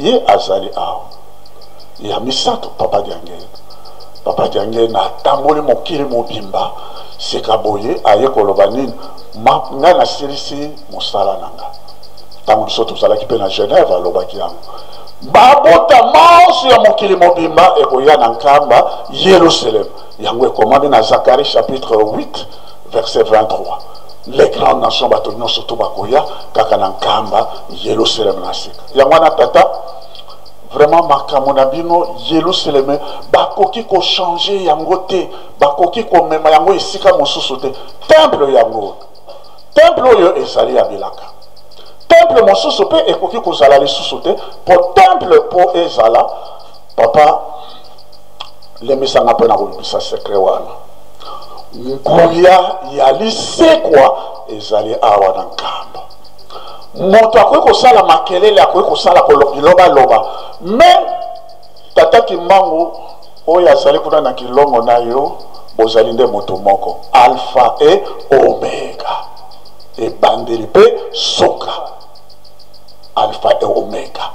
Ye azali awa. Ya misato, Papa Diangenda. Papa Diangenda atamboli mokili mobimba, sika boye aye koloba nini? Ma, ngai nasilisi mosala na ngai. Ntango biso tozalaki mpe na Genève, alobaki yango. Mabota manso ya mokili mobimba ekoya na nkamba Yelusaleme. Yango ekomami na Zacharie chapitre 8 verset 23. Les grandes nations, bato nyonso to bakoya kaka na nkamba Yelusaleme na sika. Yango wana tata, vraiment makambo na bino Yelusaleme bakoki ko changer yango te, bakoki komema yango esika mosusu te. Temple yango, temple oyo ezali ya bilaka. Temple mosusu mpe ekoki kozala lisusu te, mpo temple mpo ezala papa lembisa nga mpe na kolobisa secret wana. Nguya ya lisekwa ezali awa na nkamba. Moto akoki kosala makelele, akoki kosala bilobaloba, mais tata Kimbangu oyo azali kuna na kilongo na yo, bozali nde moto moko, Alpha et Omega, ebandeli mpe suka. Alpha et Omega,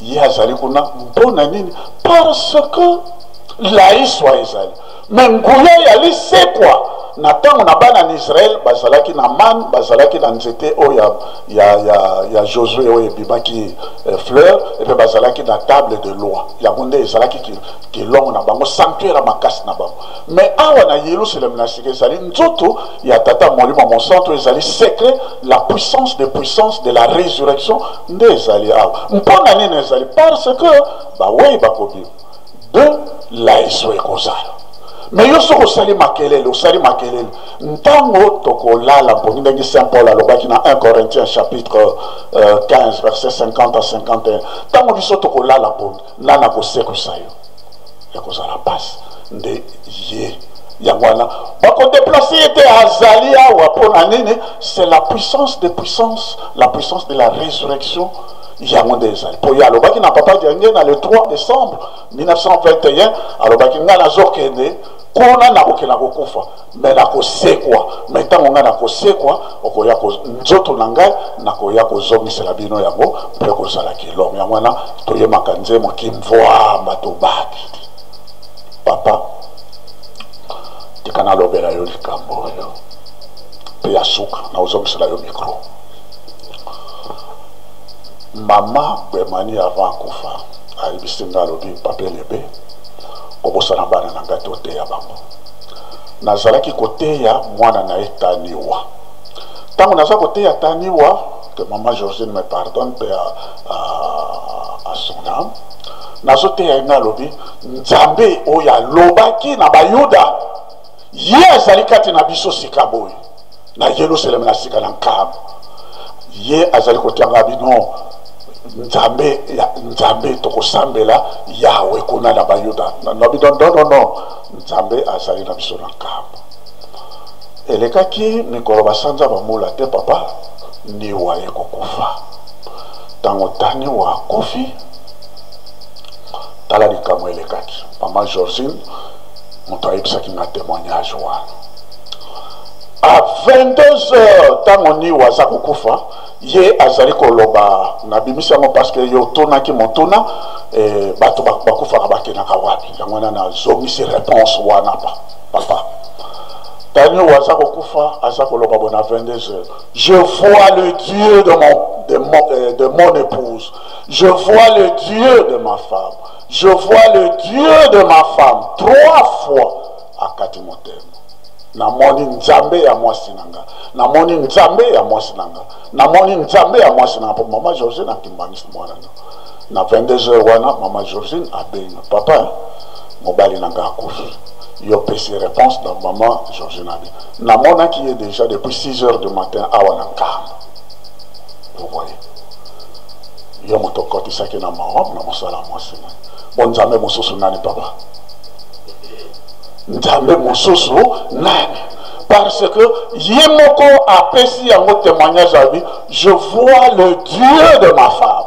ye azali kuna mpo na nini? Parce que laiswa ezali me nguya ya lisekwa. Na ntango na bana na Israel bazalaki na man, bazalaki na nzete oyo ya Josue oyo ebimaki fleur, epe bazalaki na table de loi, yango nde ezalaki kilongo na bango, sanctuaire ya makasi na bango. Me awa na Yelusaleme na sika ezali nzoto ya Tata Molimo Mosantu, ezali secret, la puissance de puissance de la résurrection nde ezali awa. Mpo na nini ezali? Parce que bawei bakobima de laiso ekozala. Me yo soki osali makelele, osali makelele ntango tokolala mpongi, ndenge Saint Paul alobaki na 1 Corinthiens chapitre 15 verset 50 à 51, ntango biso tokolala mpongi, nani akosekwisa yo? Ekozala pasi nde ye. Yango wana bakodeplace ye te, azali awa mpo na nini? C'est la puissance de puissance, la puissance de la résurrection, yango nde ezali. Mpo ye alobaki na Papa Diange na le 3 décembre 1921, alobaki ngai nazokende kuna, nakokenda kokufa, me nakosekwa. Me ntango ngai nakosekwa, okoya nzoto na ngai nakoya kozongisela bino yango mpe kozala kilongo. Yango wana toyemaka nzembo kimvwamba tobaki. Papa, tika nalobela yo likambo oyo mpe ya suka, nakozongisela yo micro. Mama Gbemani avant akufa ayebisi ngai, alobi Papa Elebe, kobosana bana na ngai toteya bango. Nazalaki koteya mwana na ye Taniwa. Ntango naza koteya Taniwa, que mama Georgine me pardonne mpe à son âme, nazoteya ye ngai, alobi Nzambe oyo alobaki na Bayuda, ye azali kati na biso sika boye na Yelusaleme na sika na nkamba. Ye azali kotianga bino Nzambe ya Nzambe, tokosambela Yawe kuna na Bayuda. Na bino non non non, Nzambe azali na biso na nkamba. Elekaki mikolo basanza bamula te, papa Niwa ekokufa. Ntango Taniwa akufi, tala likambo elekaki. Mama Georgine moto ayebisaki nga témoignage wana. À 22 heures ntango Niwa aza kokufa, ye azali koloba, nabimisi yango parce que ye otunaki motuna, bato bakufaka bakendaka wapi? Yango wana nazongisi réponse wana. Pa papa Taniwa aza kokufa, aza koloba bona 22 heures: je vois le Dieu de mon épouse, je vois le Dieu de ma femme, je vois le Dieu de ma femme. Trois fois akati motema: namoni Nzambe ya mwasi na nga, namoni Nzambe ya mwasi na nga, namoni Nzambe ya mwasi na nga. Mpo mama Georgine akimbangisi mwana na 22 heures wana, mama Georgine abenga papa: mobali na nga akufi. Yo pesi réponse na mama Georgine abi: namonaki ye déjà depuis 6 heures du matin awa na nkamba. Vous voyez, yo moto okotisaki na mawa na mosala mwasi na bo. Nzambe mosusu nani, papa? Nzambe mosusu nani? Parce que ye moko apesi yango témoignage, abi: je vois le Dieu de ma femme,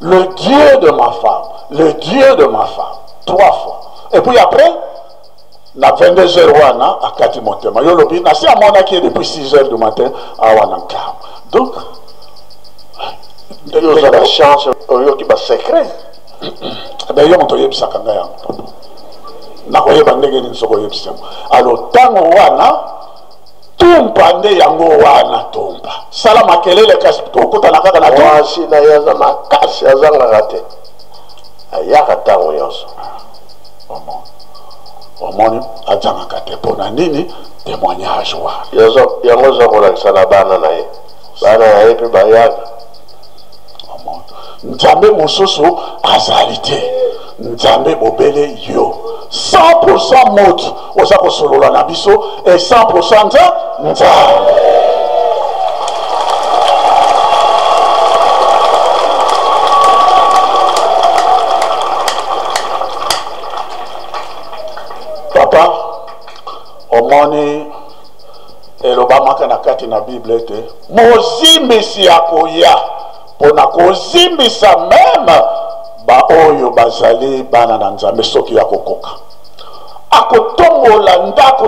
le Dieu de ma femme, le Dieu de ma femme, trois fois. Et puis après na 22 heures wana akati motema. Yo lobi nasi amonaki ye depuis 6 heures du matin awa na nkamba. Donc Yo oza na chance oyoki ba secret. Ben yo moto oyebisaka ngai yango papa. Nakoyeba ndenge nini soki oyebisi yango. Alors ntango wana tumpa nde yango wana tumpa. Sala makelele kasi tokutana kaka na mwasi na ye aza makasi azangaka te. Ayaka ntango nyonso. Omoni azangaka te mpo na nini témoignage wana. Yango oza kolakisa na bana na ye. Bana na ye mpe bayaka. Nzambe mosusu azali te. Nzambe bobele yo. 100% moto oza kosolola na biso e 100% nza Nzambe. Papa, omoni elobamaka na kati na Bible ete mozimbisi akoya mpo na kozimbisa meme baoyo bazali bana na Nzambe soki ya kokoka. Akotombola ndako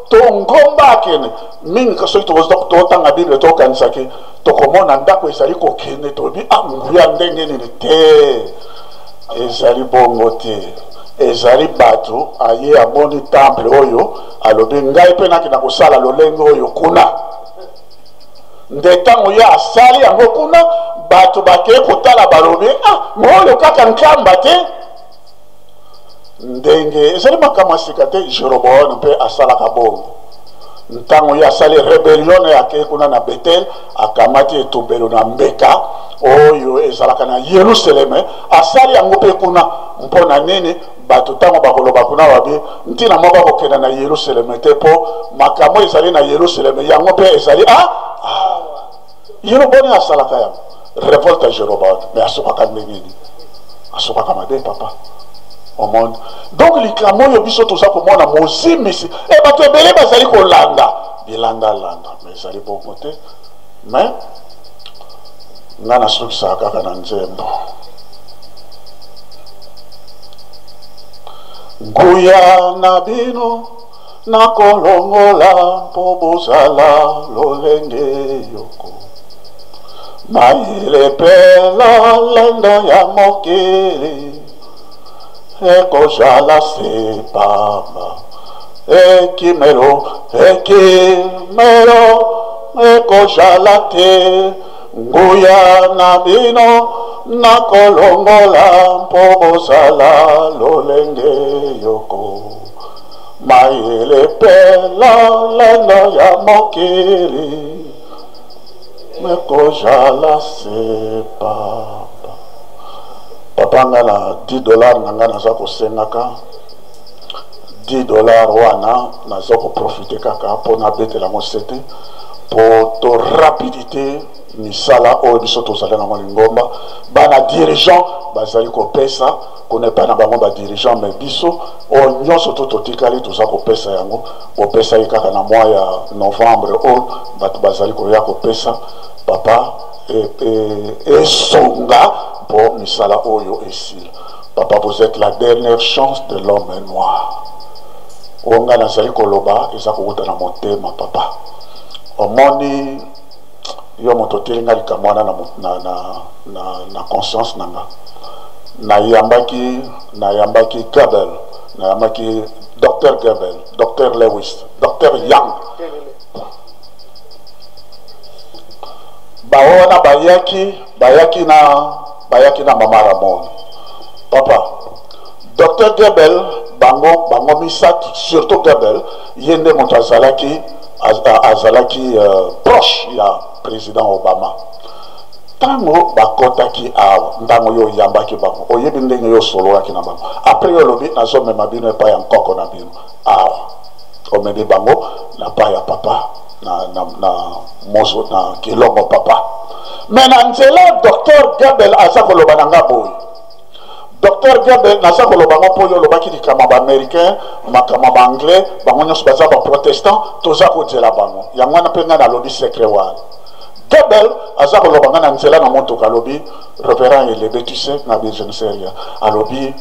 to ngomba akende mingi. Soki totanga Bible tokanisaki tokomona ndako ezali kokende, tolobi ah, nguya ndenge nini te, ezali bongo te. Ezali bato aye amoni temple oyo alobi ngai mpe nakenda kosala lolenge oyo kuna. Nde ntango ye asali yango kuna, bato bakei kotala balobi ah, oyo kaka nkamba te. Ndenge ezali makambo ya sika te, Jeroboam mpe asalaka bongo. Ntango ye asali rebellion akei kuna na Bethel, akamati etumbelo na mbeka oyo ezalaka na Yerusaleme, asali yango mpe kuna. Mpo na nini? Bato ntango bakoloba kuna babi ntina moko akokenda na Yerusaleme te, mpo makambo ezali na Yerusaleme yango mpe ezali ah, ah. Yeroboam asalaka yango revolte ya Jeroboam, mais asukaka ndenge nini? Asukaka mabe papa. Omoni donc likambo oyo biso toza komona mozimbisi e bato ebele bazali kolanda bilandalanda, mais ezali bongo te. Mais nga nasukisaka kaka na nzembo nguya na bino nakolongola mpo bozala lolenge yoko mayele mpe lolendo ya mokili ekozala se pamba ekimelo ekimelo ekozala te nguya na bino nakolongola mpo bozala lolenge yoko mayele mpe lolendo ya mokili ekozala se pamba. Papa nga na 10 dollars na nga naza kosengaka 10 dollars wana naza koprofite kaka mpo nabetela yango sete mpo to rapidité misala oyo biso tozali nango lingomba bana dirigeant bazali kopesa kuna epai na bango ba dirigeant, mais biso oyo nyonso to totikali toza kopesa yango. Bopesaki kaka na mois ya novembre oyo bato bazali koya kopesa papa esunga mpo misala oyo esila. Papa, vous êtes la dernière chance de l'homme noir. Oyo ngai nazali koloba eza kowuta na motema papa. Omoni yo moto oteli ngai likambo wana na conscience na nga. Nayambaki Gabel, nayambaki Docteur Gabel, Docteur Lewis, Docteur Young. Baoyo wana bayaki na Mama Ramon. Papa, Docteur Gabel, bango misato, surtout Gabel, ye nde moto azalaki proche ya président Obama. Ntango bakotaki awa, ntango yo oyambaki bango, oyebi ndenge yo osololaki na bango. Après yo olobi nazomema bino epai ya nkoko na bino awa. Omemi bango na pai ya papa na mozo na Kilongo papa. Mais na nzela Docteur Gabel aza koloba na nga boye. Docteur Gabel naza koloba ngo mpo yo olobaki likambo ya ba-américain, makambo ya ba-anglais, bango nyonso baza ba-protestant, toza kozela bango. Yango wana mpe ngai nalobi secret wana. Gabel aza koloba nga na nzela na motuka, alobi révérend Elebe, tu sais, na je ne sais rien. Alobi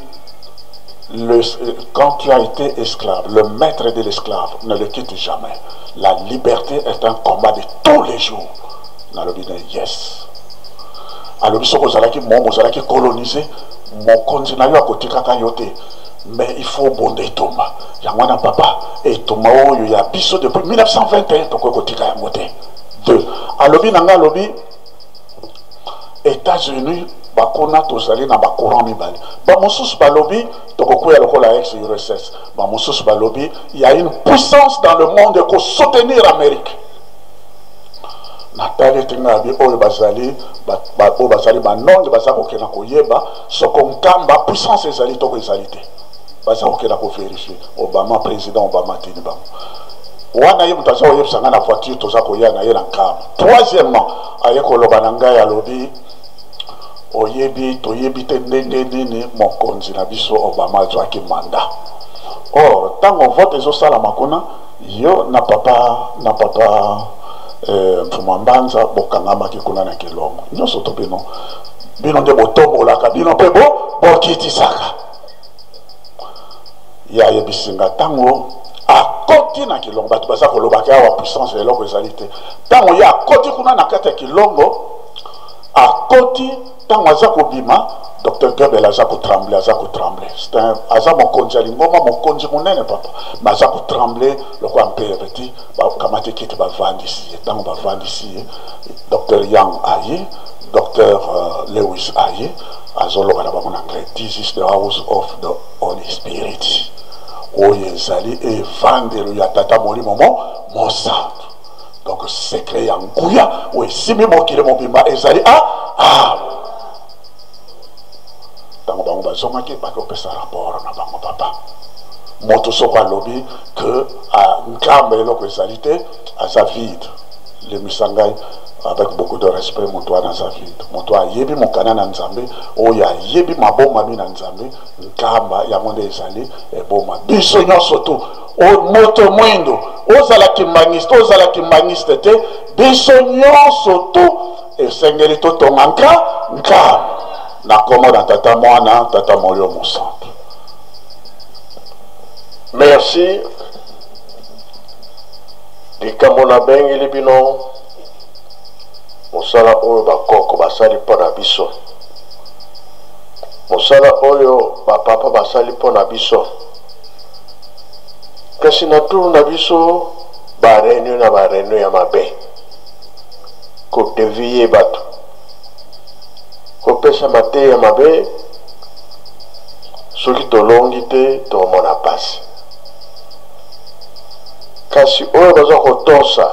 quand tu as été esclave, le maître de l'esclave ne le quitte jamais. La liberté est un combat de tous les jours. Nalobi na yes. Alobi soki ozalaki moombo, ozalaki colonise, mokonzi na yo akotikaka yo te, mais il faut obonda etumba. Yango wana papa, etumba oyo ya biso depuis 1921 tokoki kotika yango te. Deux, alobi na ngai, alobi Etats-Unis bakuna tozali na ba courant mibale, bamosusu balobi tokokweya lokola ex URSS, bamosusu balobi il y a une puissance dans le monde ekosoutenir Amérique. Natali ete ngai abi oyo bazali oyo bazali banonge baza kokenda koyeba soko nkamba puissance ezali toko ezali te, baza kokenda koverifie. Obama, président Obama atindi bango wana, ye moto aza koyebisa ngai na voiture toza koya na ye na nkamba. Troisièmement, aye koloba na ngai, alobi oyebi toyebi te ndenge nini mokonzi na biso Obama azwaki mandat. Or ntango vote ezosalama kuna, yo na papa na papa Mfuma Mbanza bokangamaki kuna na Kilongo nyonso to bino bino nde botombolaka bino mpe bo bokitisaka. Ye ayebisi nga ntango akoti na Kilongo, bato baza kolobaka awa puissance ya eloko ezali te. Ntango ye akoti kuna na kati ya Kilongo, akoti ntango aza kobima, Dr Goebel aza kotremble, aza kotremble. C'est un, aza mokonzi ya lingomba, mokonzi monene papa, mais aza kotremble lokola mpere ti bakamati kiti bavandisi ye. Ntango bavandisi ye, Dr Young aye, Dr Lewis aye, azoloba na bango na anglais, this is the house of the Holy Spirit, oyo ezali evandelo ya Tata Molimo mo Mosantu. Donc secret ya nguya oyo esimbi mokili mobimba ezali a ah. Ntango bango bazongaki, bakopesa rapport na bango papa. Moto soko alobi que nkamba eloko ezali te, aza vide. Lemisa ngai avec beaucoup de respect, moto wana aza vide. Moto ayebi mokana na Nzambe, oyo ayebi mabombami na Nzambe, nkamba yango nde ezali eboma biso nyonso tu. Moto mwindo, ozala kimbangiste, ozala kimbangiste te, biso nyonso tu esengeli totonga nka nkamba na kombo na Tata Mwana, Tata Molimo Mosantu. Merci. Likambo nabengeli bino, mosala oyo bakoko basali mpo na biso, mosala oyo bapapa basali mpo na biso, kasi na tour na biso ba reunion na ba reunion ya mabe, kodeviye bato, kopesa mateya ya mabe. Soki tolongi te, tokomona pasi. Kasi oyo baza kotosa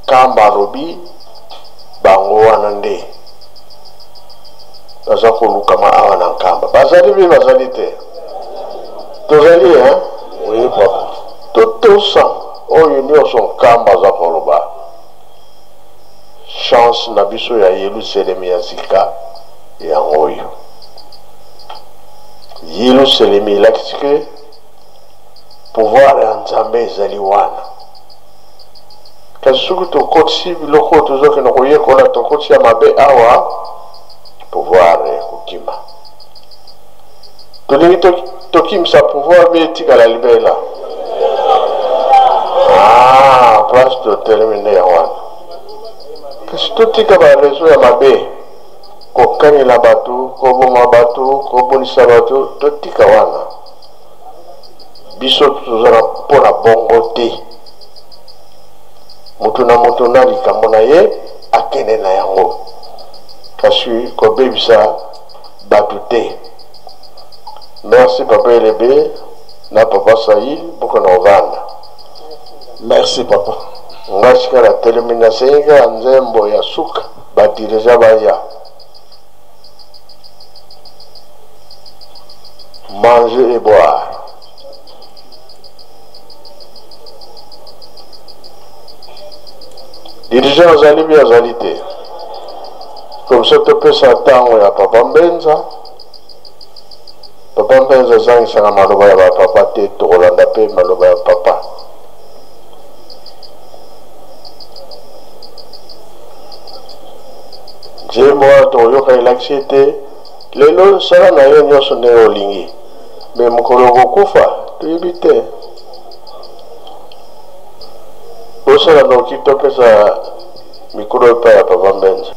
Nkamba alobi, bango wana nde baza kolukama awa na Nkamba. Bazali mpe bazali te? Tozali, hein? Oui, papa. Totosa oyo nyonso Nkamba aza koloba. Chance na biso ya Yelusalemi ya sika yango oyo. Yelusalemi elakisi ke pouvoir ya Nzambe ezali wana. Kasi soki tokotisi biloko oyo tozokende koyekola, tokotisi ya mabe awa, pouvoir ekokima. Tolingi tokimisa pouvoir mpe etikala libela. Ah, place totelemi nde yango wana. Kasi totika ba reseau ya mabe, kokanela bato, koboma bato, kobundisa bato, totika wana. Biso toza na mpo na bongo te. Moto na moto na likambo na ye akende na yango, kasi kobebisa bato te. Merci papa Elebe na papa Saïl, bokona kovanda. Merci papa. Nga sika natelemi, nasengi kaka nzembo ya suka, ba dirigeants baya. Manger et boire. Dirigeant azali bi azali te. Comme ça topesa ntango ya papa Mbenza. Papa Mbenza azangisaka maloba ya ba papa te, tokolanda pe maloba ya papa. Nzembo wana tokoyoka elakisi ete lelo sala na yo nyonso ndenge olingi, me mokolo okokufa toyebi te. Bosala noki topesa mikolo epai ya papa Mbenza.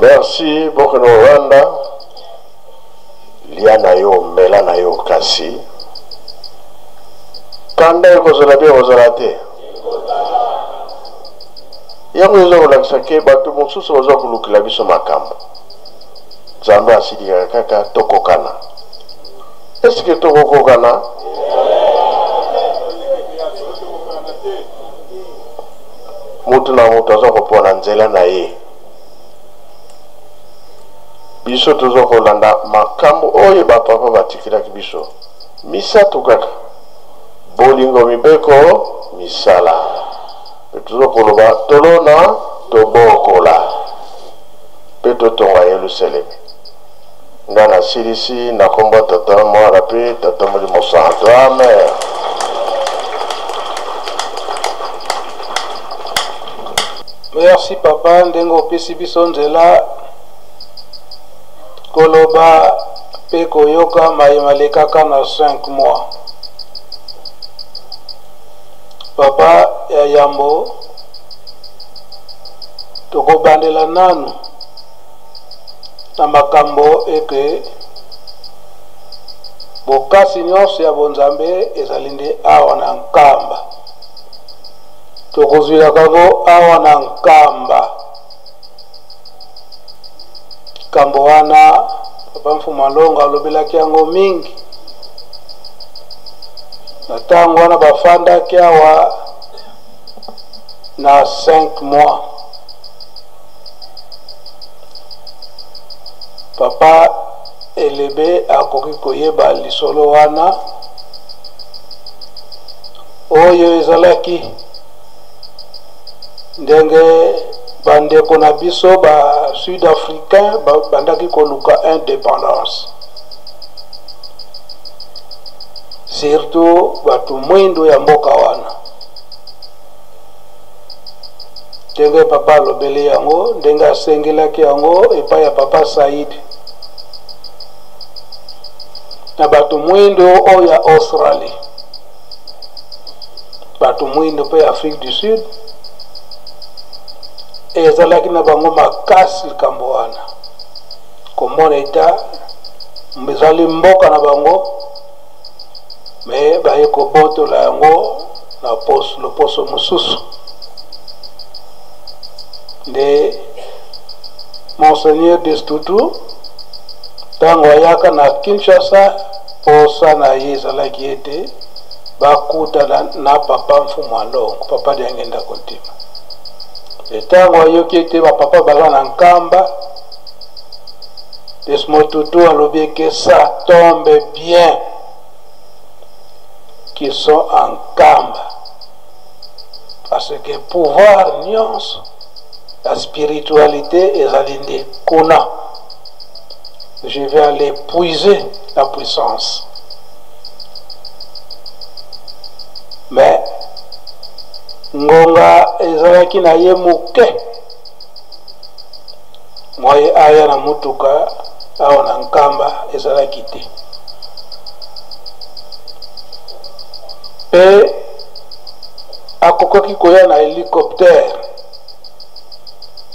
Merci bokende Rwanda lia na yo mela na yo kasi kanda ekozala mpe ekozala te yango eza kolakisa ke bato mosusu baza kolukela biso makambo nzambe asilikaka kaka tokokana eske tokokokana moto na moto aza kopona nzela na ye biso toza kolanda makambo oyo bapapa batikelaki biso misato kaka bolingo mibeko misala mpe toza koloba tolona tobokola mpe totonga yelusalemi nga nasilisi na kombo ya tata mwana mpe tata molimo santo amen Merci papa ndenge opesi biso nzela koloba pe koyoka maye malekaka na 5 mois. Papa ya yambo tokobandela nanu na makambo eke bokasi nyonso ya bonzambe ezali nde awa na Nkamba. Tokozwilaka yango awa na Nkamba. Likambo wana Papa Mfuma Longo alobelaki yango mingi. Na ntango wana bafandaki awa na 5 mois. Papa Elebe akoki koyeba lisolo wana oyo ezalaki ndenge bandeko na biso ba sud africain babandaki koluka independance, surtout bato mwindu ya mboka wana. Ndenge papa alobeli yango, ndenge asengelaki yango epai ya papa Said na bato mwindo oyo ya Australie, bato mwindo mpe ya Afrique du Sud, ezalaki na bango makasi likambo wana, komona eta ezali mboka na bango, me baye kobotola yango na poso loposo mosusu. Nde Monseigneur Destutu ntango ayaka na Kinshasa, posa na ye ezalaki ete bakutana na papa Mfumu Alongo, papa Diangenda Kontima. Ntango ayoki ete bapapa baza na Nkamba, Desmond Tutu alobi que ça tombe bien qu'ils sont en Nkamba, parce que pouvoir nyonso la spiritualité ezali nde kuna. Je vais aller puiser la puissance. Mais ngonga ezalaki na ye moke mwaye aya na motuka awa na Nkamba ezalaki te, mpe akokaki koya na hélicoptère,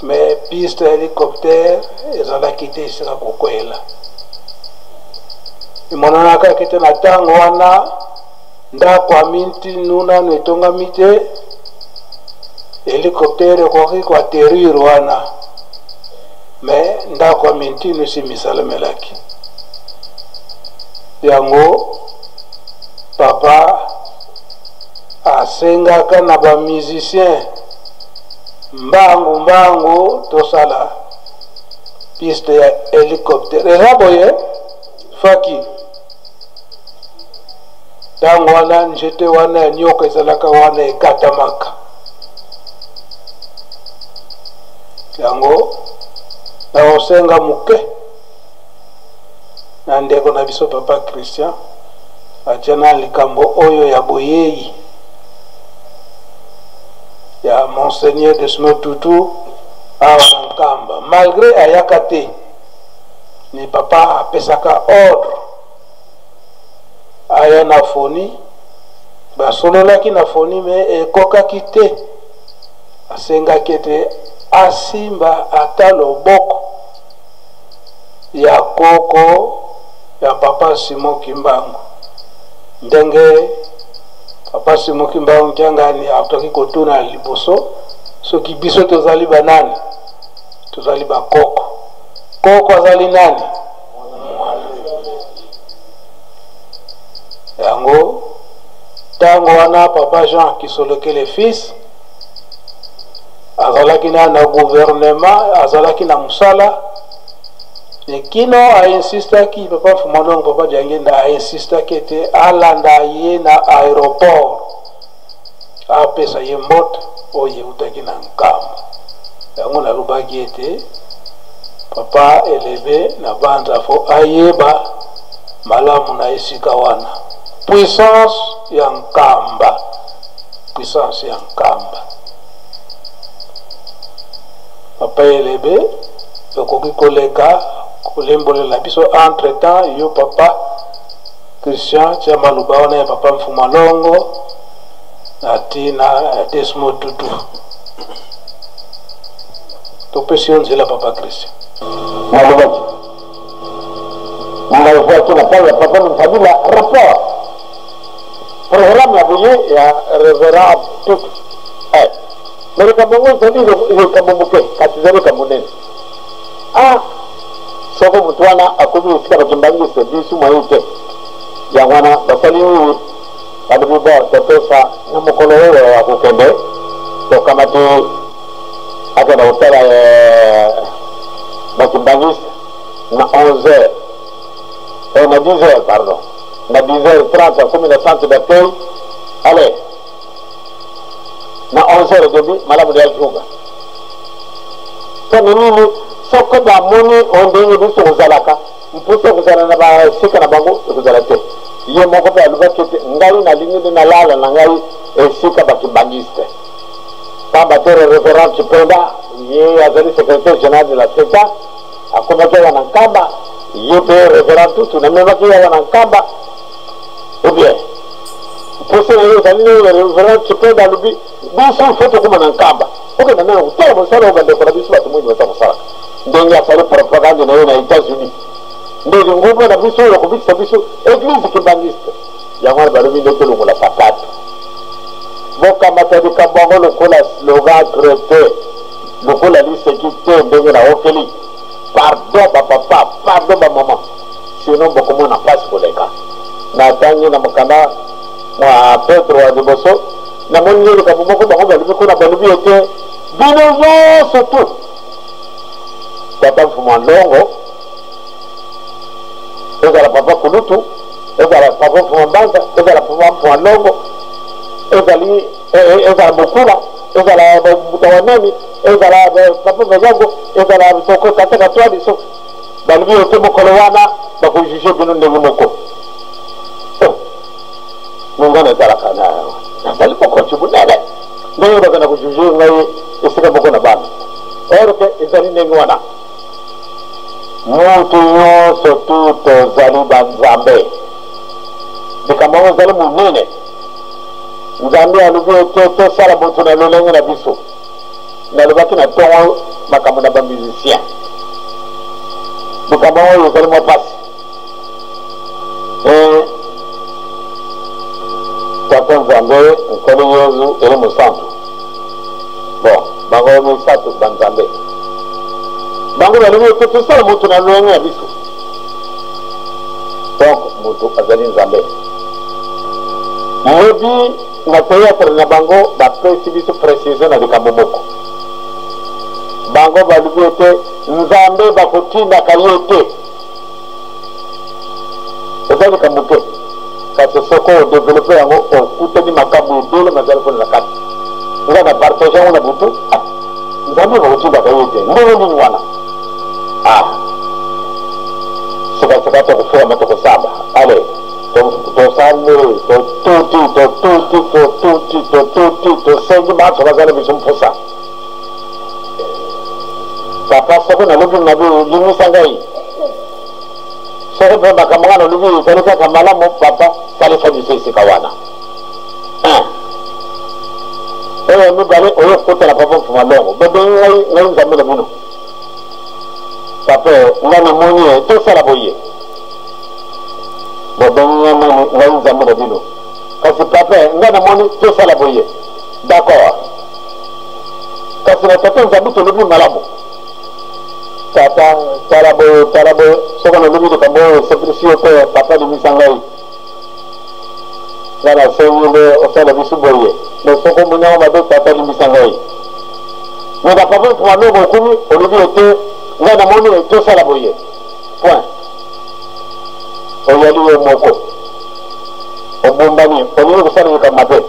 mais piste ya hélicoptère ezalaki te esika kokwela. Emonanaka ete na ntango wana ndako ya mintinu nanu etongami te, hélicoptère ekoki koatterrir wana, mais ndako ya mintinu esi misalemelaki yango. Papa asengaka na bamusicien mbangu mbangu tosala piste ya hélicoptère. Eza boye faki ntango wana nzete wana ya nyoka ezalaka wana ekatamaka yango. Nakosenga moke na ndeko na biso papa Christian atia na likambo oyo ya boyei ya Monseigneur Desmond Tutu awa na Nkamba. Malgré ayaka te, ni papa apesaka ordre aya na foni, basololaki na foni, me ekokaki te. Asengaki ete asimba ata loboko ya koko ya papa Simon Kimbangu, ndenge papa Simon Kimbangu Kiangani atoki kotuna liboso soki biso tozali banani. Tozali bakoko. Koko azali nani? Yango ntango wana papa Jean Kisolokele fils azalaki na gouvernement, azalaki na mosala kino ainsistaki papa Mfumalongo, papa Diangenda ainsistaki ete alanda ye na aéroport, apesa ye mbote oyo eutaki na Nkamba. Yango nalobaki ete papa Elebe na banza fo ayeba malamu na esika wana puissance ya Nkamba, puissance ya Nkamba. Papa Elebe, okoki koleka kolembolela biso. Entre temps, yo papa Christian, tia maloba wana ya papa Mfumalongo na ntina ya Desmond Tutu. Topesi yo nzela, papa Christian. Nalobaki nazwaki na ntango ya papa Kabila rapport programme ya boye ya révérend Tutu. Me likambo yango ezali likambo moke, kasi ezali likambo monene. Ah, soko motu wana akomi esika bakimbanguiste, biso moyen te. Yango wana basali nini? Balobi bon topesa na mokolo oyo akokende, tokamati akenda kotala ba kimbanguiste na 11 heures eh, na 10 heures pardon, na 10 heures 30 akomi na centre d'accueil. Allez, na 11 heures et demi malamu nde azonga. Mpo na nini? Soko bamoni o ndenge biso kozalaka mposa kozala na basika na bango ekozala te. Ye moko mpe alobaki ete ngai nalingi nde nalala na ngai esika bakimbangiste, pamba te reverend Chipenda ye azali secrétaire général de la CETA, akomaki awa na Nkamba, ye mpe reverend Tutu namemaki ye awa na Nkamba. Ou bien mposa na ye ezali nini? Reverend Chipenda alobi biso ifo tokoma na Nkamba, okenda nano kotala mosala oyo bandeko na biso bato mwindu baza kosalaka, ndenge asali propagande na ye na États-Unis, nde lingomba na biso oyo akobikisa biso eglise kimbangiste. Yango wana balobi nde tolongola sapato. Bokamata likambo yango lokola slogan creux te, lokola liseki te ndenge naokeli. Pardon ba papa, pardon ba mama, sinon bokomona mpasi koleka. Natangi na mokanda mwa Petro wa liboso, namoni nde likambo moko bango balobi kuna, balobi ete bino nyonso tu, tata Mfumu Ndongo, ezala papa kulutu, ezala papa Mfumu Mbanza, ezala papa Mfumu Ndongo, ezali ezala Mokula, ezala mbuta wa nani, ezala papa Bazago, ezala soko tata Katwadi, so balobi ete mokolo wana bakojuge bino ndenge moko. Oh, ngai nazalaka na nazali mokonzi monene, ndenge bakenda kojuge ngai esika moko na bana, or ke ezali ndenge wana. Mutu nyonso tu tozali banzambe. Likambo yango ezali monene. Nzambe alobi ete tosala moto na lolenge na biso. Nalobaki na ntongo makambo na bamusicien. Likambo yango oyo ezali mwa mpasi. E, Tata Nzambe, Nkolo Yezu, Elimo Santu. Bon, bango misato banzambe. Bango balobi ete tosala moto na lolenge na biso. Donc moto azali Nzambe. Lobi na théâtre na bango bapesi biso précision na likambo moko. Bango balobi ete Nzambe bakotindaka ye te. Eza likambo te, kasi soko odevelope yango okutani makambo ebele mazali kuna na kati. Nga na partage yango na butu, ah, Nzambe bakotindaka ye te ndenge nini wana? Ah, sikasika tokofulama, tokosamba, ale tosambeli, totuti, totuti, totuti, totuti, tosengi banso bazala biso mposa. Papa, soko nalobi mabe, limisa ngai. Soko mpe makambo ngai nalobi ezali kaka malamu, papa, salisa biso esika wana. Oyo ya mibale, oyo kokutana papa Mfuma Longo, bobengi ngai, ngai Nzambe na bino. Papa, ngai namoni ye, tosala boye. Bobengi ngai nani? Ngai Nzambe na bino. Kasi papa, ngai namoni tosala boye. D'accord. Kasi na tata Nzambe tolobi malamu. Tata, tala boye, tala boye, soko nalobi likambo oyo esepelisi yo te, papa limisa ngai. Nga nasengi nde osala biso boye, mais soko omoni yango mabe, tata limbisa ngai. Mais na papa Mfuma Longo okumi, olobi ete ngai namoni tosala boye. Point. Oyali yo moko. Obombani, olingi kosala likambo mabe.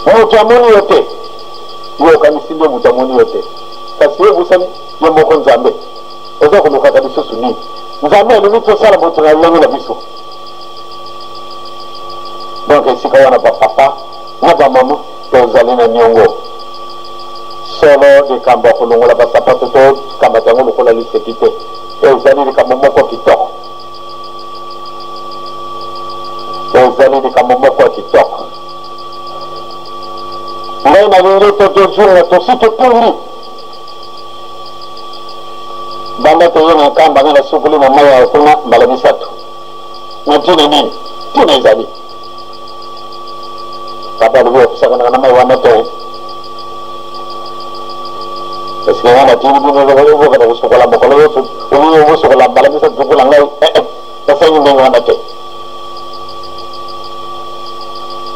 Moto amoni yo te. Yo okanisi nde moto amoni yo te. Kasi yo obosani yo moko Nzambe. Oza kolukaka lisusu nini? Nzambe alobi tosala moto na lolenge na biso. Donc esika wana ba papa na ba mama tozali na niongo. Solo likambo ya kolongola ba sapato tokamata yango lokola liseki te. Ezali likambo moko kitoko. Ezali likambo moko ya kitoko. Ngai nalingi ete tozonga tosi totumbi. Banda toye na Nkamba, ngai nasukoli na mai ya kuna mbala misato. Na ntina nini? Ntina ezali papa alobi okosakanaka na mai wana te, eske ngai natindi bino obokana kosukola mokolo nyonso, olingi okosukola mbala misato lokola ngai? Eh, eh, nasangi ndenge wana te.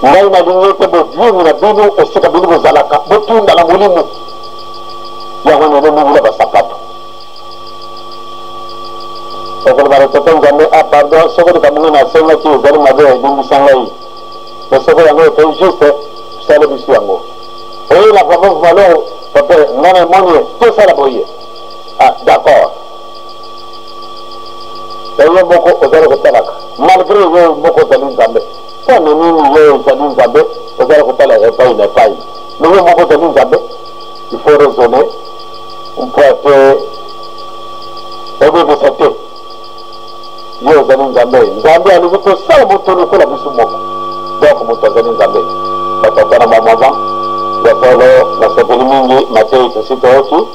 Ngai nalingi ete bobiemi na bino esika bino bozalaka, botunda na molimo. Yango nene mingi na basapato. Okoloba na Tata Nzambe, ah pardon, soko likambo ngai nasengaki ezali mabe, limbisa ngai. Mais soko yango ezali juste, sala biso yango. Oye na papa Malongo, papa, ngai namoni tosala boye. Ah, d'accord. Ya yo moko ozali kotalaka malgre yo moko ozali nzambe mpo na nini yo ozali nzambe ozali kotalaka epai na epai me yo moko ozali nzambe? Il faut raisonner mpo ete obebisa te. Yo ozali nzambe. Nzambe alobi tosala moto lokola biso moko, donc moto azali nzambe. Batata na bamama ya solo, nasepeli mingi mateyi tosi toyoki.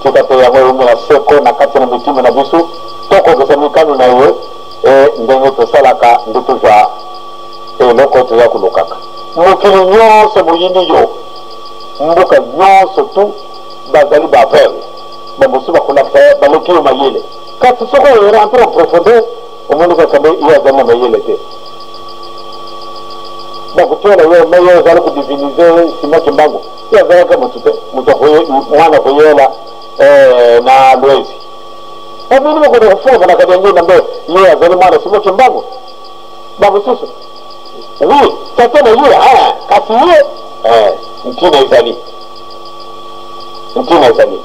Tika te yango ewumela seko na kati na mitima na biso, tokokisa mikano na Ye, e ndenge tosalaka nde tozwa eloko toza kolukaka. Mokili nyonso moyini yo, mboka nyonso tu bazali ba aveugle, ba mosusu bakolakisa baleki yo mayele, kasi soki o rentre en profondeur omoni kaka nde ye azali na mayele te. Bakotiola yo, mais yo ozali ko diviniser Simon Kimbangu. Ye azalaka moto te, moto akoye, mwana akoyela eh, na Lwezi. Babini bakoda kofunga na Kadiangienda mbe ye azali mwana Simon Kimbangu. Bamosusu oui, tata na ye ah, kasi ye eh, ntina ezali ntina ezali.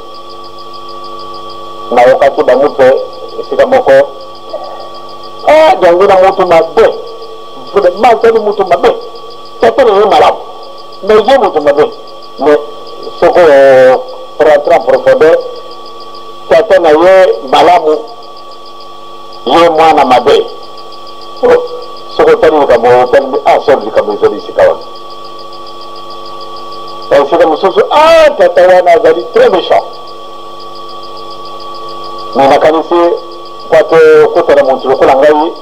Nayokaki bango mpe esika moko ah, Diangienda moto mabe, vraiment azali moto mabe, tata na ye malamu Mais ye moto mabe. Mais soko o rentre en profondeur, tata na ye malamu, ye mwana mabe. Oh, soko otali likambo oyo otali nde ah, solo likambo ezali esika wana. Na esika mosusu, ah, tata wana azali très méchant. Mais nakanisi mpo ate okutana moto lokola ngai,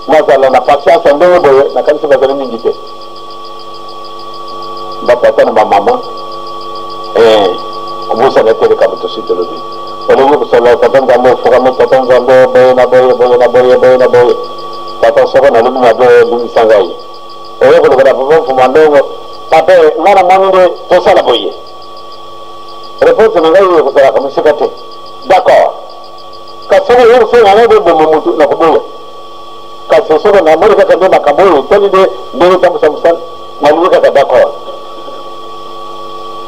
nazala na patience ya ndenge boye, nakanisi bazali mingi te. Ba tata na ba mama eh, kobosana te likambo tosi tolobi. Olingi kosolola tata Nzambe, ofukami tata Nzambe, boye na boye, boye na boye, boye na boye. Tata, soko nalobi mabe, limbisa ngai. Oye koloba na papa Mfuma Ndongo, papa, ngai namoni nde tosala boye. Reponse na ngai ekozalaka mosika te. D'accord. Kasi soki oye kosenga ngai boboma motu, nakoboya. Kasi soko namoni kaka nde makambo oyo etali nde ndenge etambwisa mosala, nalingi kaka d'accord.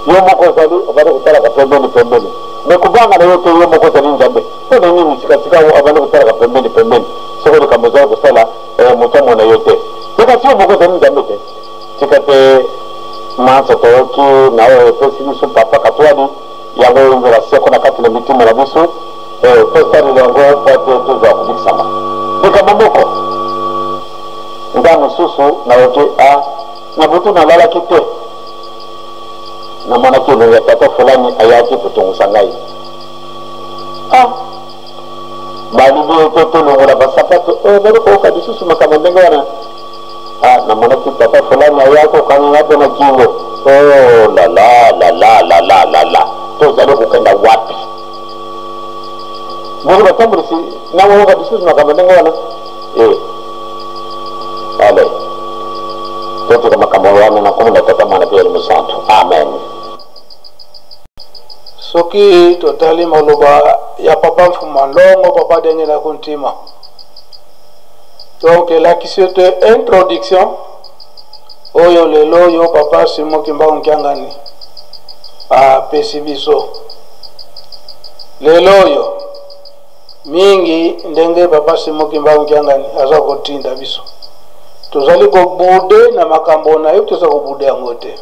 Yo moko ozali obandi kotalaka pembeni pembeni, mais kobanga na yo te, yo moko ozali Nzambe. Mpo na nini sikasika obandi kotalaka pembeni pembeni soko likambo ozali kosala eh, moto amona yo te? Te, kasi yo moko ozali Nzambe te. Tika te manso toyoki na oyo epesi biso Papa Katuadi, yango eumela seko na kati na mitima na biso, eh, tosalela yango mpo ete tozwa kobikisama. Likambo moko nga mosusu nayoki, ah, na butu nalalaki te, namonaki elongi ya tata fulani ayaki kotungisa ngai. Ah, balingi ete tolongola basapato, eh, nali koyoka lisusu makambo ndenge wana. Ah, namonaki tata fulani ayaki kokanga ngai mpe na kingo. Oh la la la la la la la la, tozali kokenda wapi? Bongo batambolisi nakoyoka lisusu makambo ndenge wana? Eh, ale totika makambo wana na nkombo na Tata, Mwana mpe Elimo Santu. Amen. Soki totali maloba ya papa Mfuma Nlongo, papa Denge na Kuntima, donc elakisi ete introduction oyo lelo oyo papa Simon Kimbangu Kiangani apesi biso lelo oyo mingi, ndenge papa Simon Kimbangu Kiangani aza kotinda biso, tozali kobude na makambo na ye, toza kobude yango te,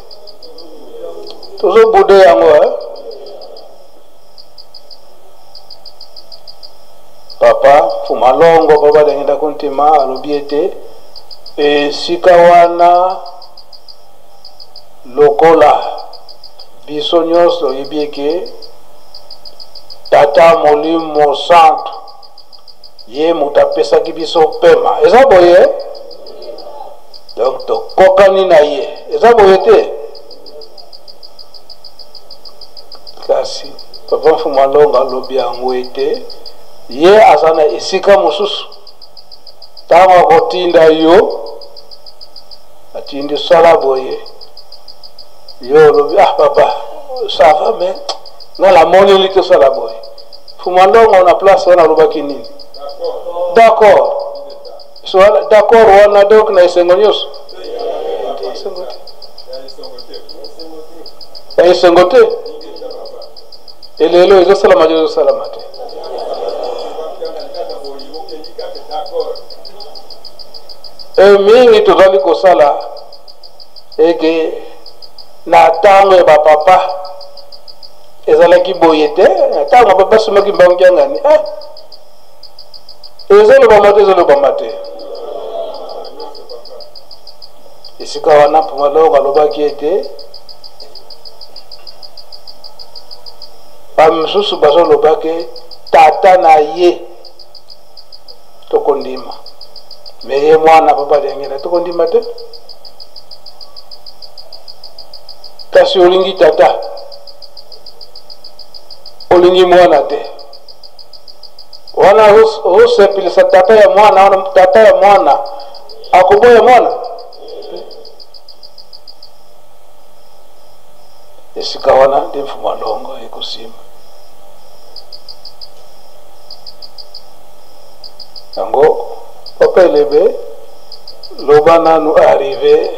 tozobude yango eh? Papa Fumalongo, papa Dengenda Kuntima alobi ete esika wana lokola biso nyonso toyebi eke Tata Molimo Santu ye moto apesaki biso pema, eza boye, donc tokokani na ye, eza boye te? Kasi papa Mfumu Alonga alobi yango ete ye aza na esika mosusu, ntango akotinda yo Atindi sala boye, yo olobi ah papa ça va, mais nga namoneli tosala boye. Fuma Ndongo na place wana alobaki nini? D'accord. So, d'accord wana donc na esengo nyonso, ya esengo te. Elelo ezosalama te, ezosalama te. E mingi tozali kosala eke na ntango ya bapapa ezalaki boye te. Na ntango ya papa somaki mbangu kiangani eh, ezolobama te, ezolobama te. Esika wana Mpumalongo alobaki ete bamisusu bazoloba ke tata na ye tokondima, me ye mwana papa Diangenda tokondima te. Kasi olingi tata, olingi mwana te. Wana ozosepelisa tata ya mwana wana, tata ya mwana akoboya mwana. Esika wana nde Mfuma Longo ekosimba yango. Papa Elebe, loba nanu arrive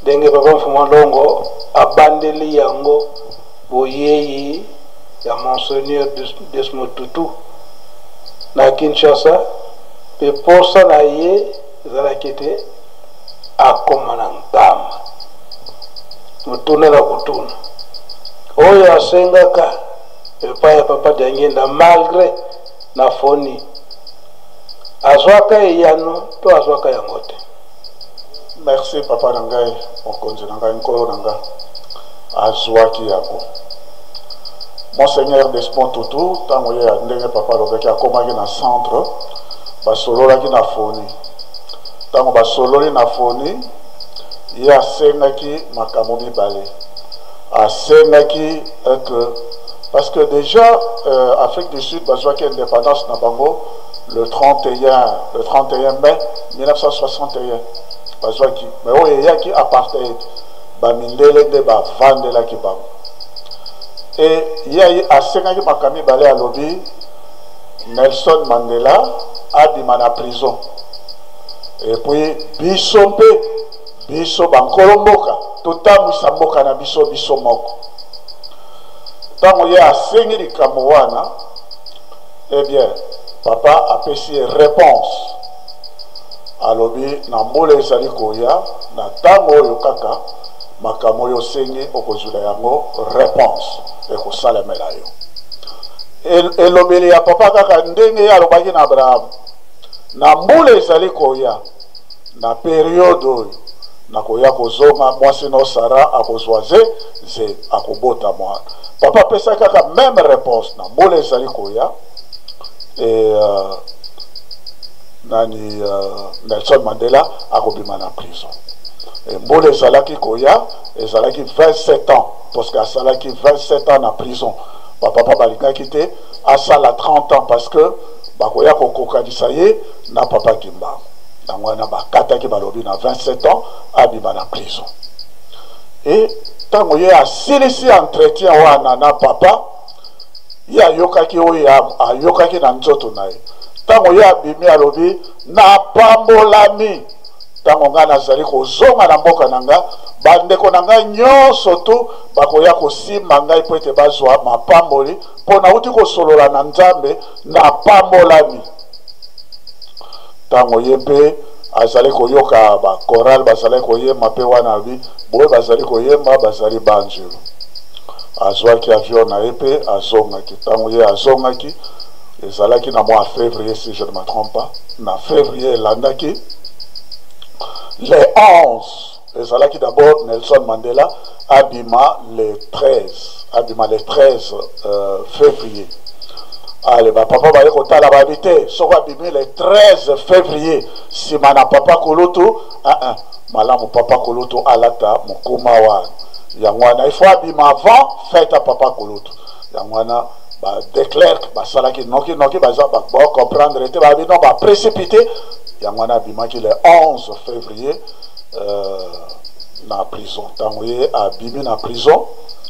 ndenge papa Mfuma Longo abandeli yango, boyeyi ya Monseigneur Desmond Tutu na Kinshasa, mpe posa na ye ezalaki ete akoma na Nkamba. Motuna na kotuna oyo asengaka epai ya papa Diangenda, malgré na foni, azwaka eyano to azwaka yango te? Merci papa na ngai, mokonzi na ngai, nkolo na ngai. Azwaki yango. Monseigneur Desmond Tutu, ntango ye, ndenge papa alobaki, akomaki na centre, basololaki na foni. Ntango basololi na foni, ye asengaki makambo mibale. Asengaki que, parce que déjà Afrique du Sud bazwaki indépendance na bango le 31 mai 1961 bazwaki, mais oyo eyaki apartheid, bamindele nde bavandelaki bango. E ye asengaki makambo mibale. Alobi Nelson Mandela abima na prison, et puis biso mpe, biso bankolo mboka, totambwisa mboka na biso biso moko. Ntango ye asengi likambo wana, eh bien papa apesi ye réponse. Alobi na mbula ezali koya, na ntango oyo kaka, makambo oyo osengi okozwila yango réponse, ekosalemela yo. Elobeli ya papa kaka ndenge ye alobaki na Abraham: na mbula ezali koya, na période oyo nakoya kozonga, mwasi no Sara akozwa ze ze akobota mwana. Papa apesaki kaka même réponse: na mbula ezali koya e nani Nelson Mandela akobima na prison. E mbula ezalaki koya ezalaki 27 ans, parce que asalaki 27 ans na prison. Bapapa balingaki te asala 30 ans, parce que bakoya kokokanisa ye na papa Kimbangu. Yango wana bakataki, balobi na 27 ans abima na prison. E ntango ye asilisi entretien wana na papa, ye ayokaki oyo ayokaki na nzoto na ye. Ntango ye abimi, alobi: napambolami. Ntango ngai nazali kozonga na mboka na ngai, bandeko na ngai nyonso tu bakoya kosimba ngai mpo ete bazwa mapamboli, mpo nauti kosolola na Nzambe, napambolami. Ntango ye mpe azali koyoka bakorale bazali koyemba, mpe wana alobi boye: bazali koyemba, bazali banjelu. Azwaki avion na ye mpe azongaki. Ntango ye azongaki, ezalaki na mois février, si je ne me trompe pas, na février elandaki, le 11. Ezalaki d'abord Nelson Mandela abima le 13, abima le 13 février. Ale bapapa baye kotala, bayebi te soki abimi le 13 février nsima na papa kulutu. Uh -uh. Malamu papa kulutu alata mokuma wana. Yango wana il faut abima avant fête ya papa kulutu. Yango wana ba Clerc basalaki noki noki, baza bacomprendre te, babi non, baprécipité. Yango wana abimaki le 11 février. na prison. Ntango ye abimi na prison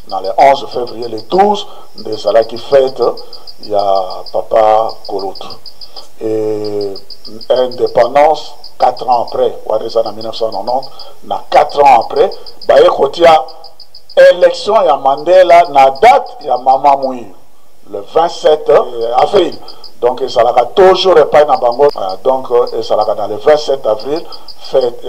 na le 11 février, le 12 nde ezalaki fête ya papa Kolotu. Et indépendance 4 ans après, wana eza na 1990, na 4 ans après baye kotia élection ya Mandela na date ya mama Mwilu, le 27 avril. Donc ezalaka toujours epai na bango, donc ezalaka na le 27 avril, fête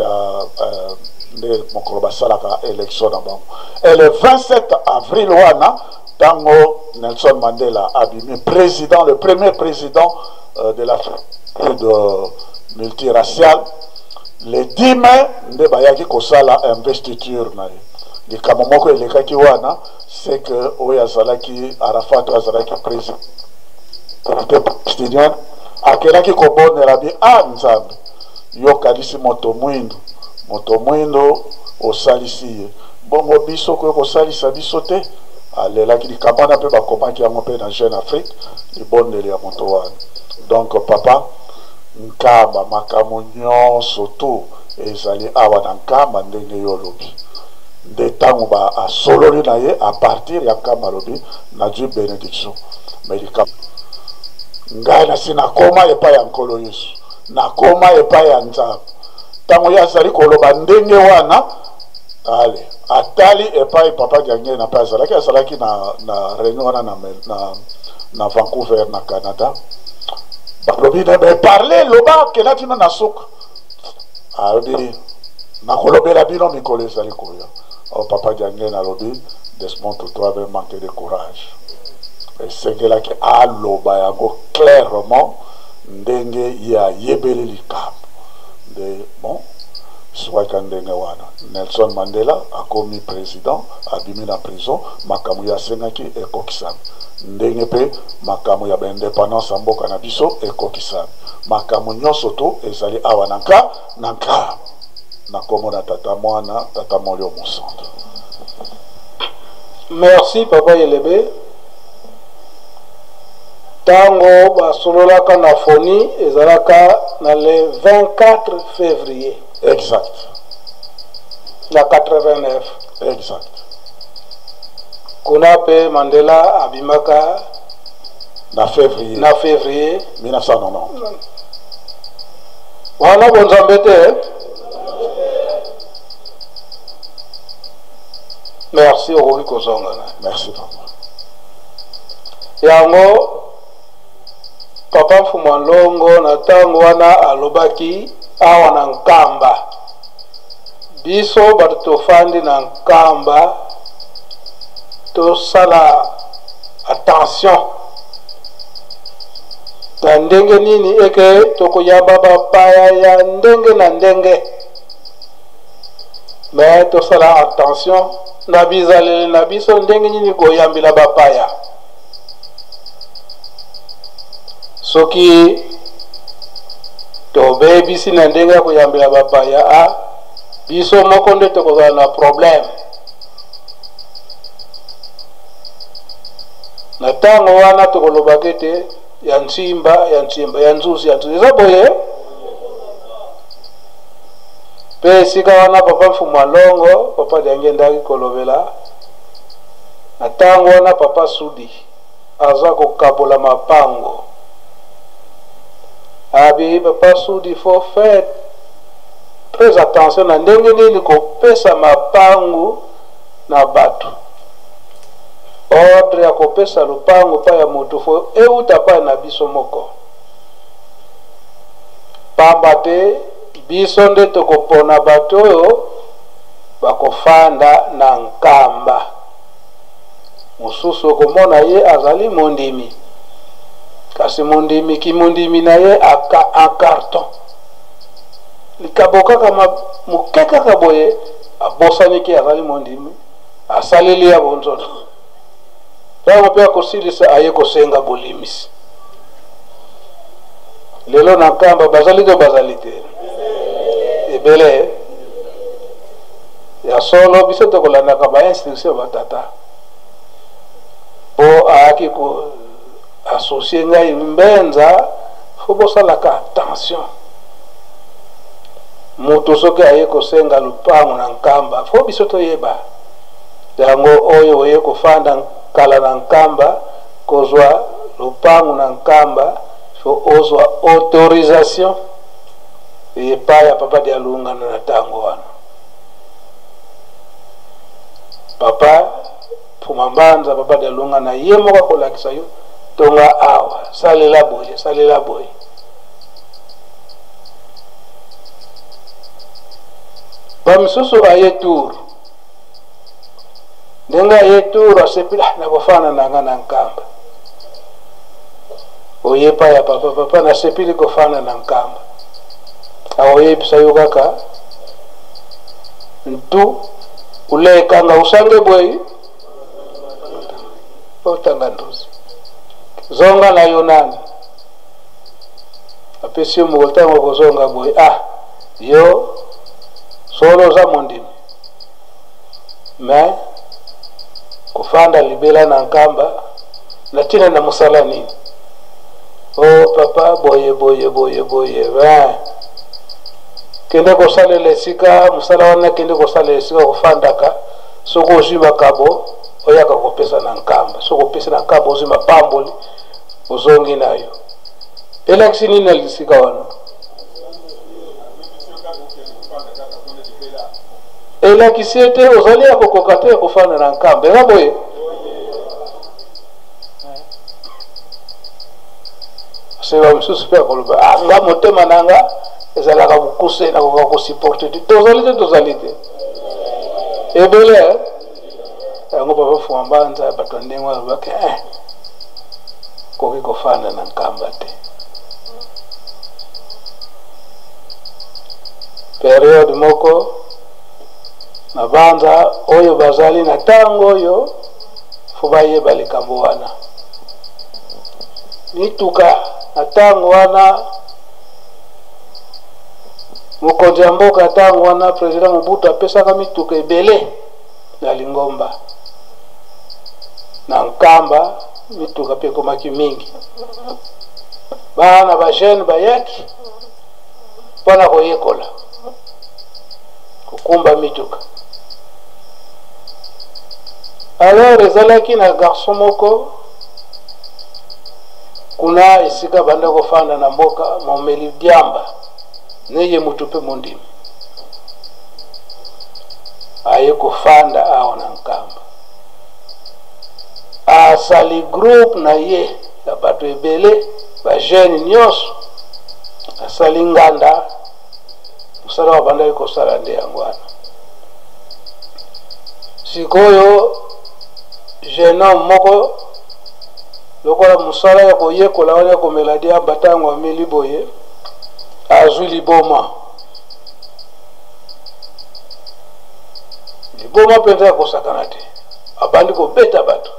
nde mokolo basalaka élection na bango. Et le 27 avril wana, ntango Nelson Mandela abimi président, le premier président de l'Afrique de multiraciale, le 10 mai nde bayaki kosala investiture na ye. Likambo moko elekaki wana, c'est que oyo azalaki Arafat, oyo azalaki président palestinien, akelaki kobondela bi a Nzambe, yokanisi moto mwindu, moto mwindo osalisi ye, bongo biso koyo kosalisa biso te? Alelaki likambo wana mpe bakomaki yango mpe na Jeune Afrique, libondeli ya moto wana. Donc papa Nkamba, makambo nyonso tu ezali awa na Nkamba ndenge yo olobi. Nde ntango ba asololi na ye à partir ya Nkamba, alobi nazwi bénédiction, mais likambo ngai nasi nakoma epai ya Nkolo Yesu, nakoma epai ya Nzambe. Ntango ye azali koloba ndenge wana, ale atali epai papa Diangena mpe azalaki na réunion wana na Vancouver na Canada. Balobi ne me parle, loba, akenda tina na suka, alobi nakolobela bino mikolo ezali koya. O papa Diangena alobi Desmond Tutu avait manqué de courage, esengelaki aloba yango clairement ndenge ye ayebeli likambo. Nde bon, swaka ndenge wana Nelson Mandela akomi président, abimi na prison, makambo ye asengaki ekokisami, ndenge mpe makambo ya baindépendance ya mboka na biso ekokisami. Makambo nyonso to ezali awa na nka na nka na nkombo na Tata, Mwana, Tata Molio Mosantu. Merci papa Yelebe. Ntango basololaka na foni ezalaka na le 24 février. Exact. Na 89. Exact. Kuna mpe Mandela abimaka na février. Na février 1990. Wana bonzambe te. Merci, okoki kozonga na. Merci papa. Yango papa Mfumu Longo na ntango wana alobaki awa na Nkamba, biso bato tofandi na Nkamba tosala attention na ndenge nini eke tokoyamba bapaya ya ndenge na ndenge, me tosala attention na bizaleli na biso, ndenge nini koyambela bapaya. Soki tobebisi na ndenge ya koyambela bapaya, a biso moko nde tokozala na problème. Na ntango wana tokolobaka ete ya ntsimba ya ntsimba, ya nzuzi ya nzuzi, eza boye. Mpe esika wana papa Mfumu Alongo, papa Diangienda kolobela na ntango wana, papa Sudi aza kokabola mapango, abi papa Sudi faut faire très attention na ndenge nini kopesa mapangu na bato. Ordre ya kopesa lopango pa ya moto fo euta pa na biso moko, pamba te biso nde tokopona bato oyo bakofanda na Nkamba. Mosusu okomona ye azali mondimi, kasi mondimi kimondimi na ye aka en carton, likabo kaka moke kaka boye, abosani ke azali mondimi, asaleli ya bonzoto. Ntango mpe akosilisa, aye kosenga bolimisi. Lelo na Nkamba bazali to bazali te? Ebele ya solo. Biso tokolandaka bainstruction ya batata, mpo ayaki ko associe ngai mbenza, fo bosalaka attention. Moto soki aye kosenga lupango na Nkamba, fo biso toyeba yango. Oyo oye kofanda kala na Nkamba, kozwa lopango na Nkamba, fo ozwa autorisation epai ya Papa Dialungana. Na ntango wana, Papa Fuma Mbanza, Papa Dialungana ye moko akolakisa yo: tonga awa, salela boye, salela boye. Bamisusu aye tour, ndenge aye tour, asepeli ah, nakofanda na nga na Nkamba. Oyepa ya papa: "Papa, nasepeli kofanda na Nkamba." Akoyebisa yo kaka ntu ulekanga usange boye otanga ndozi, zonga na yo. Nani apesi yo mokolo? Ntango kozonga boye, ah, yo solo oza mondimi, mais kofanda libela na Nkamba na ntina na mosala nini? O oh, papa, boye boye boye boye, 20 kende kosalela esika mosala wana, kende kosalela esika kofandaka. Soki ozwi makabo, oyaka kopesa na Nkamba. Soki opesi na Nkamba, ozwi mapamboli, ozongi na yo. Elakisi nini na lisika wana? Elakisi ete ozali ya kokoka te ya kofanda na Nkamba. Eza boye. Seba mosusu mpe akoloba: ah, nga motema na nga ezalaka mokuse, nakoka kosupporte te. Tozali te, tozali te ebele eh? Yango Papa Fuma Mbanza, bato ya ndenge wana alobaki eh, koki kofanda na Nkamba te. Periode moko na banza oyo bazali na ntango oyo, fo bayeba likambo wana. Mituka na ntango wana, mokonzi ya mboka ntango wana, président Mobutu, apesaka mituka ebele na lingomba na Nkamba. Mituka mpe ekomaki mingi. Bana bajeune bayaki mpona koyekola kokumba mituka. Alors ezalaki na garçon moko kuna esika banda kofanda na mboka, momeli diamba neye mutu mpe mondimi, aye kofanda awa na Nkamba, asali groupe na ye ya bato ebele, bajeune nyonso, asali nganda. Mosala babandaki kosala nde yango wana. Sikoyo jeune homme moko, lokola mosala ya koyekola wana ya komela diamba, ntango ameli boye, azwi liboma, liboma mpenza ya kosakana te, abandi kobeta bato.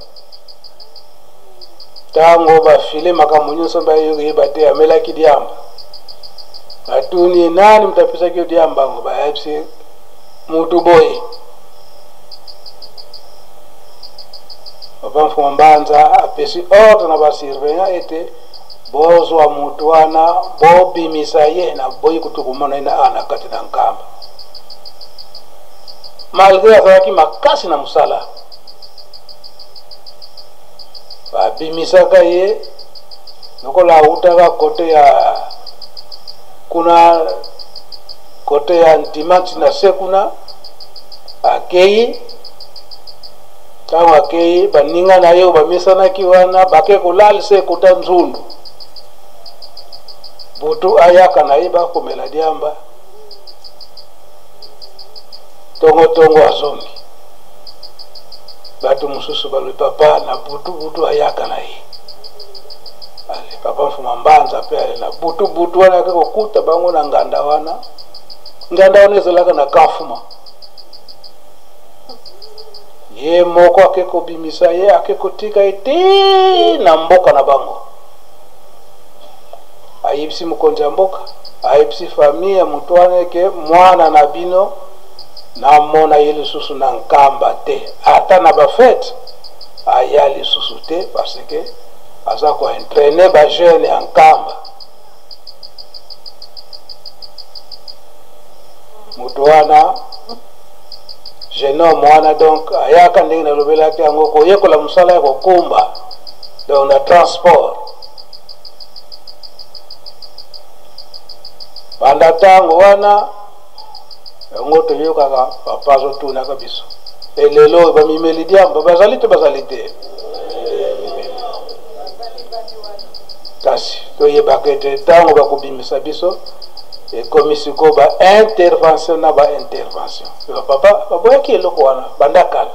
Ntango bafile makambo nyonso, bayeba te amelaki diamba. Batuni ye: "Nani moto apesaki yo diamba yango?" Bayebisi: "Mutu boye." Papa Mfuma Mbanza apesi ordre na basurveillant ete bozwa mutu wana, bobimisa ye, na boyi kutu komona ye na awa na kati na Nkamba, malgré azalaki makasi na mosala. Babimisaka ye lokola awutaka kote ya kuna, kote ya Ntimanti na se kuna. Akei, ntango akei, baninga na ye oyo bamisanaki wana bake kolalisa ekota nzundu. Butu ayaka na ye, bakomela diamba, tongotongo azongi. Bato mosusu balobi: "Papa, na butu butu ayaka na ye." Ale, Papa Mfuma Mbanza mpe ale na butu butu wana, ake kokuta bango na nganda wana. Nganda wana ezalaka na Kafuma. Ye moko ake kobimisa ye, ake kotika ye ti na mboka na bango. Ayebisi mokonzi ya mboka, ayebisi famille ya moto wana eke mwana na bino, namona ye lisusu na Nkamba te, ata na bafete aya lisusu te, parce que aza koentraîner bajeune ya Nkamba. Moto wana, jeune homme wana, donc ayaka ndenge nalobelaki yango koyekola mosala ya kokumba, donc na transport. Banda ntango wana yango toyokaka papa azotunaka biso, elelo oyo bamimeli diamba bazali to bazali te? Kasi toyebaka ete ntango bakobimisa biso ekomi sikoyo ba intervention na ba intervention. Papa baboyaki eloko wana banda kala,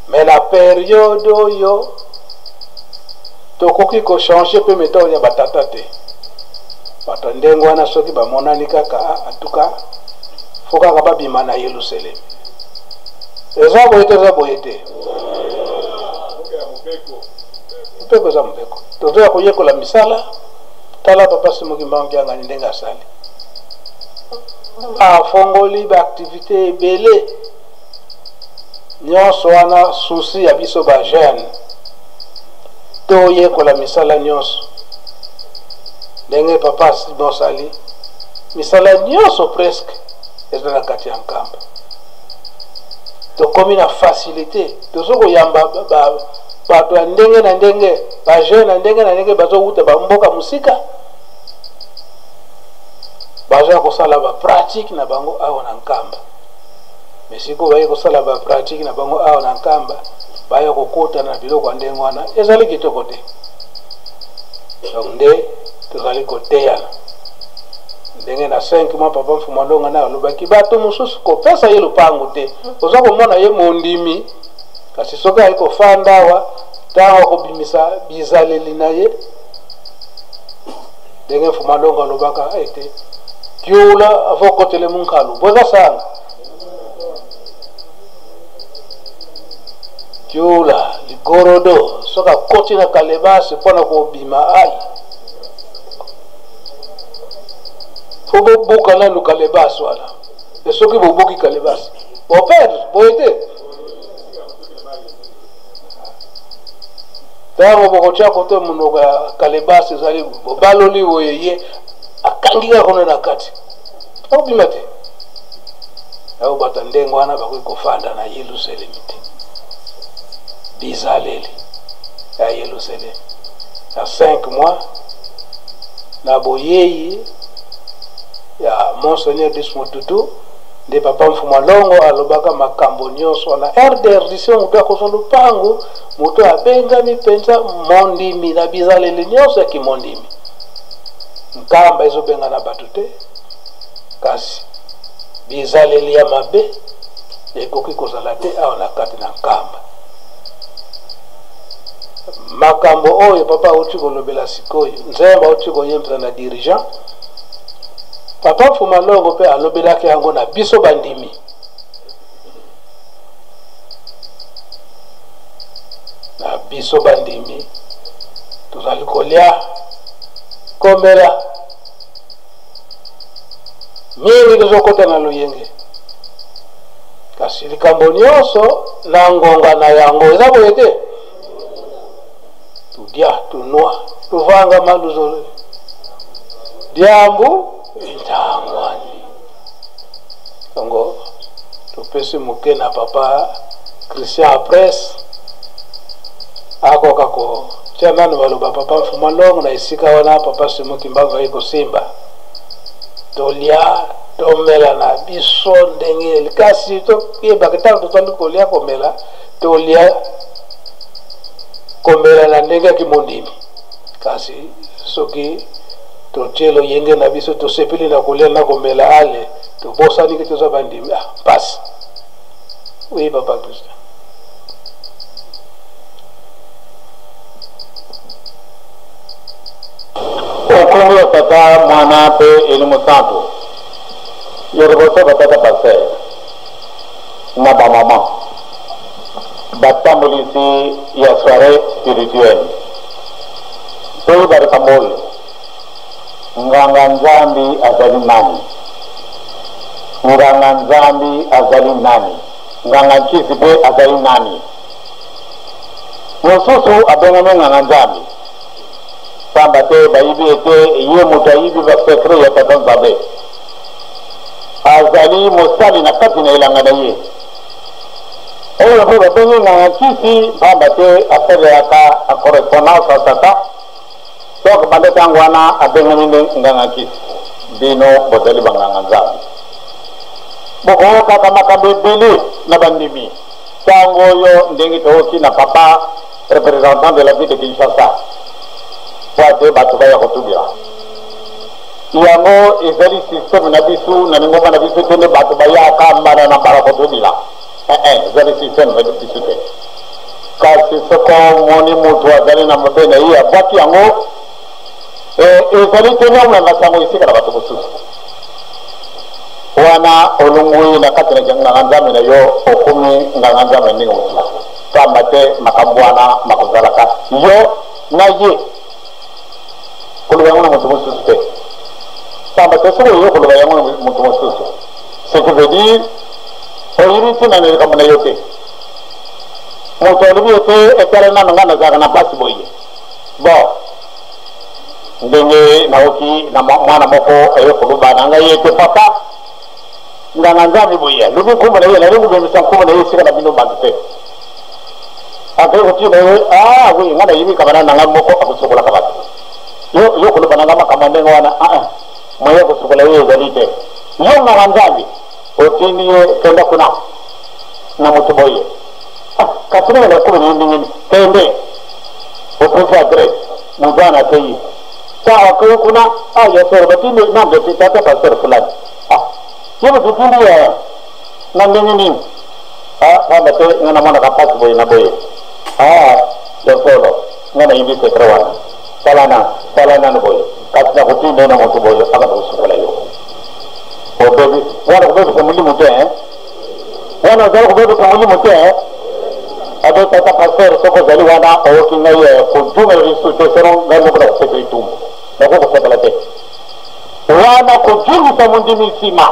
me na periode oyo tokoki kochange mpe metode ya batata te. Bato ya ndenge wana soki bamonani kaka, atuka fo kaka babima na Yelusalemi. Eza boye te, eza boye te. Mobeko eza mobeko, tozoya koyekola misala. Tala papa Simoki Mbangu Kiangani ndenge asali, afongoli baaktivité ebele nyonso wana. Susi ya biso ba jeune, toyekola misala nyonso ndenge papa Simon asali misala nyonso presque eza na kati ya Nkamba. Tokomi na facilité, tozo koyamba bato ya ndenge na ndenge, ba jeune ya ndenge na ndenge bazowuta bamboka mosika, bazoya kosala bapratique na bango awa na Nkamba. Me sikoyo baye kosala bapratique na bango awa na Nkamba, baya kokota na biloko ya ndenge wana, ezali kitoko te. Donc nde tozali koteyana ndenge na 5 mois papa Mfumu Alonga na alobaki bato mosusu kopesa ye lopango te. Oza komona ye mondimi, kasi soki ayi kofanda awa, ntango akobimisa bizaleli na ye ndenge Mfumu Alonga alobaka ete kiula avokotele munkalu boza sanga kiula ligorodo, soki akoti na kalebasi mpona kobima, ai fo bobuka nanu kalebasi wana. E soki bobuki kalebasi, boperdre boye te. Ntango bokotya kote monoko ya kalebasi ezali bobaloli boye, ye akangi kaka kuna na kati, akobima te. Yango bato ya ndenge wana bakoki kofanda na Yelusalemi te. Bizaleli ya Yelusalemi na 5 mois na boyeyi ya Monseigneur Desmond Tutu, nde papa Mfumu Alongo alobaka makambo nyonso wana. RDRDC, moto akozwa lopango, moto abengami mpenza mondimi na bizaleli nyonso ya kimondimi. Nkamba ezobengana bato te, kasi bizaleli ya mabe ekoki kozala te awa na kati na Nkamba. Makambo oyo papa auti kolobela sikoyo, nzembo auti koyembisa na dirigeant papa Mfumu Alongo mpe alobelaki yango na biso bandimi. Na biso bandimi tozali kolia komela mingi, tozokota na loyenge, kasi likambo nyonso na ngonga na yango. Eza boye te? Tudia, tunwa, tuvanga maluzolo diambu intangwani. Yango topesi moke na papa Christian Apres akoka kotia nanu baloba papa Mfuma Longo na esika wana. Papa Simo Kimbangu aye kosimba, tolia tomela na biso ndenge, kasi toyebaka ntango tozali kolia komela, tolia komela na ndenge ya kimondimi. Kasi soki totie loyenge na biso, tosepeli na kolia na komela, ale tobosani ke toza bandimi, ah mpasi. Oui, papa Christian. Okombo ya Tata, Mwana mpe Elimo Santu. Ya liboso, batata pasteur na bamama batambolisi ya soiree spirituelle, toyeba likambo oyo: nganga Nzambi azali nani? Nganga Nzambi azali nani? Nganga nkisi mpe azali nani? Mosusu abengami nganga Nzambi pamba te bayibi ete ye moto ayibi basecret ya Tata Nzambe. Azali mosali na kati na elanga na ye. Oyo mpe babengi nganga nkisi mpamba te asalelaka na correspondance ya Satan. Donc banda ntango wana abengami nde nganga nkisi. Bino bozali banganga Nzambe. Bokoyokaka makambo ebele na bandimi ntango oyo ndenge toyoki na papa representant de la ville de Kinshasa mpo ate bato baya kotubela. Yango ezali système na biso na lingomba na biso te nde bato bayaka mbala na mbala kotubela. Eh, ezali système na biso te. Kasi soko omoni moto azali na mabe na ye abwaki yango, eh, ezali te nde omema sango esika na bato mosusu. Wana olongwi na kati na nganga Nzambe na yo, okomi nganga Nzambe ndenge mosusu. Pamba te makambo wana makozalaka yo na ye. Koloba yango na moto mosusu te. Pamba te soki oye koloba yango na moto mosusu, ce qui veut dire oyebi ntina na likambo na yo te. Moto alobi ete etala nano ngai nazalaka na mpasi boye. Bon, ndenge nayoki na mwana moko aye koloba na ngai ete papa nganga Nzambe boye alobi nkombo na ye, nalingi kobimisa nkombo na ye esika na bino bato te. Akei kotina ye, ah oui, ngai nayebi camarade na ngai moko akosukolaka bato. Yo, yo koloba na ngai makambo ya ndenge wana, ah ah, moyen ya kosukola ye ezali te. Yo nganga Nzambe otindi ye kenda kuna na moto boye. Ah, kasi ngai nakomi na ye ndenge nini? Kende opesi adresse, moto wana akei. Ntango akei kuna, ah ya solo batindi nani tata pasteur fulani. Ah, ye moto otindi ye na ndenge nini? Ah, pamba te nga namonaka mpasi boye na boye. Ah, ya solo, nga nayebi secret wana. Sala na, sala nanu boye. Kasi nakotinda yo na moto boye akende kosukola yo. Obebi, wana kobebisa molimo te, hein? Wana ozali kobebisa molimo te, hein? Abe tata pasteur, soki ozali wana oyoki ngai eh, kozongela lisusu te, sono ngai moko nakopesa etumbu. Nakoki kosepela te. Wana kozongisa mondimi nsima.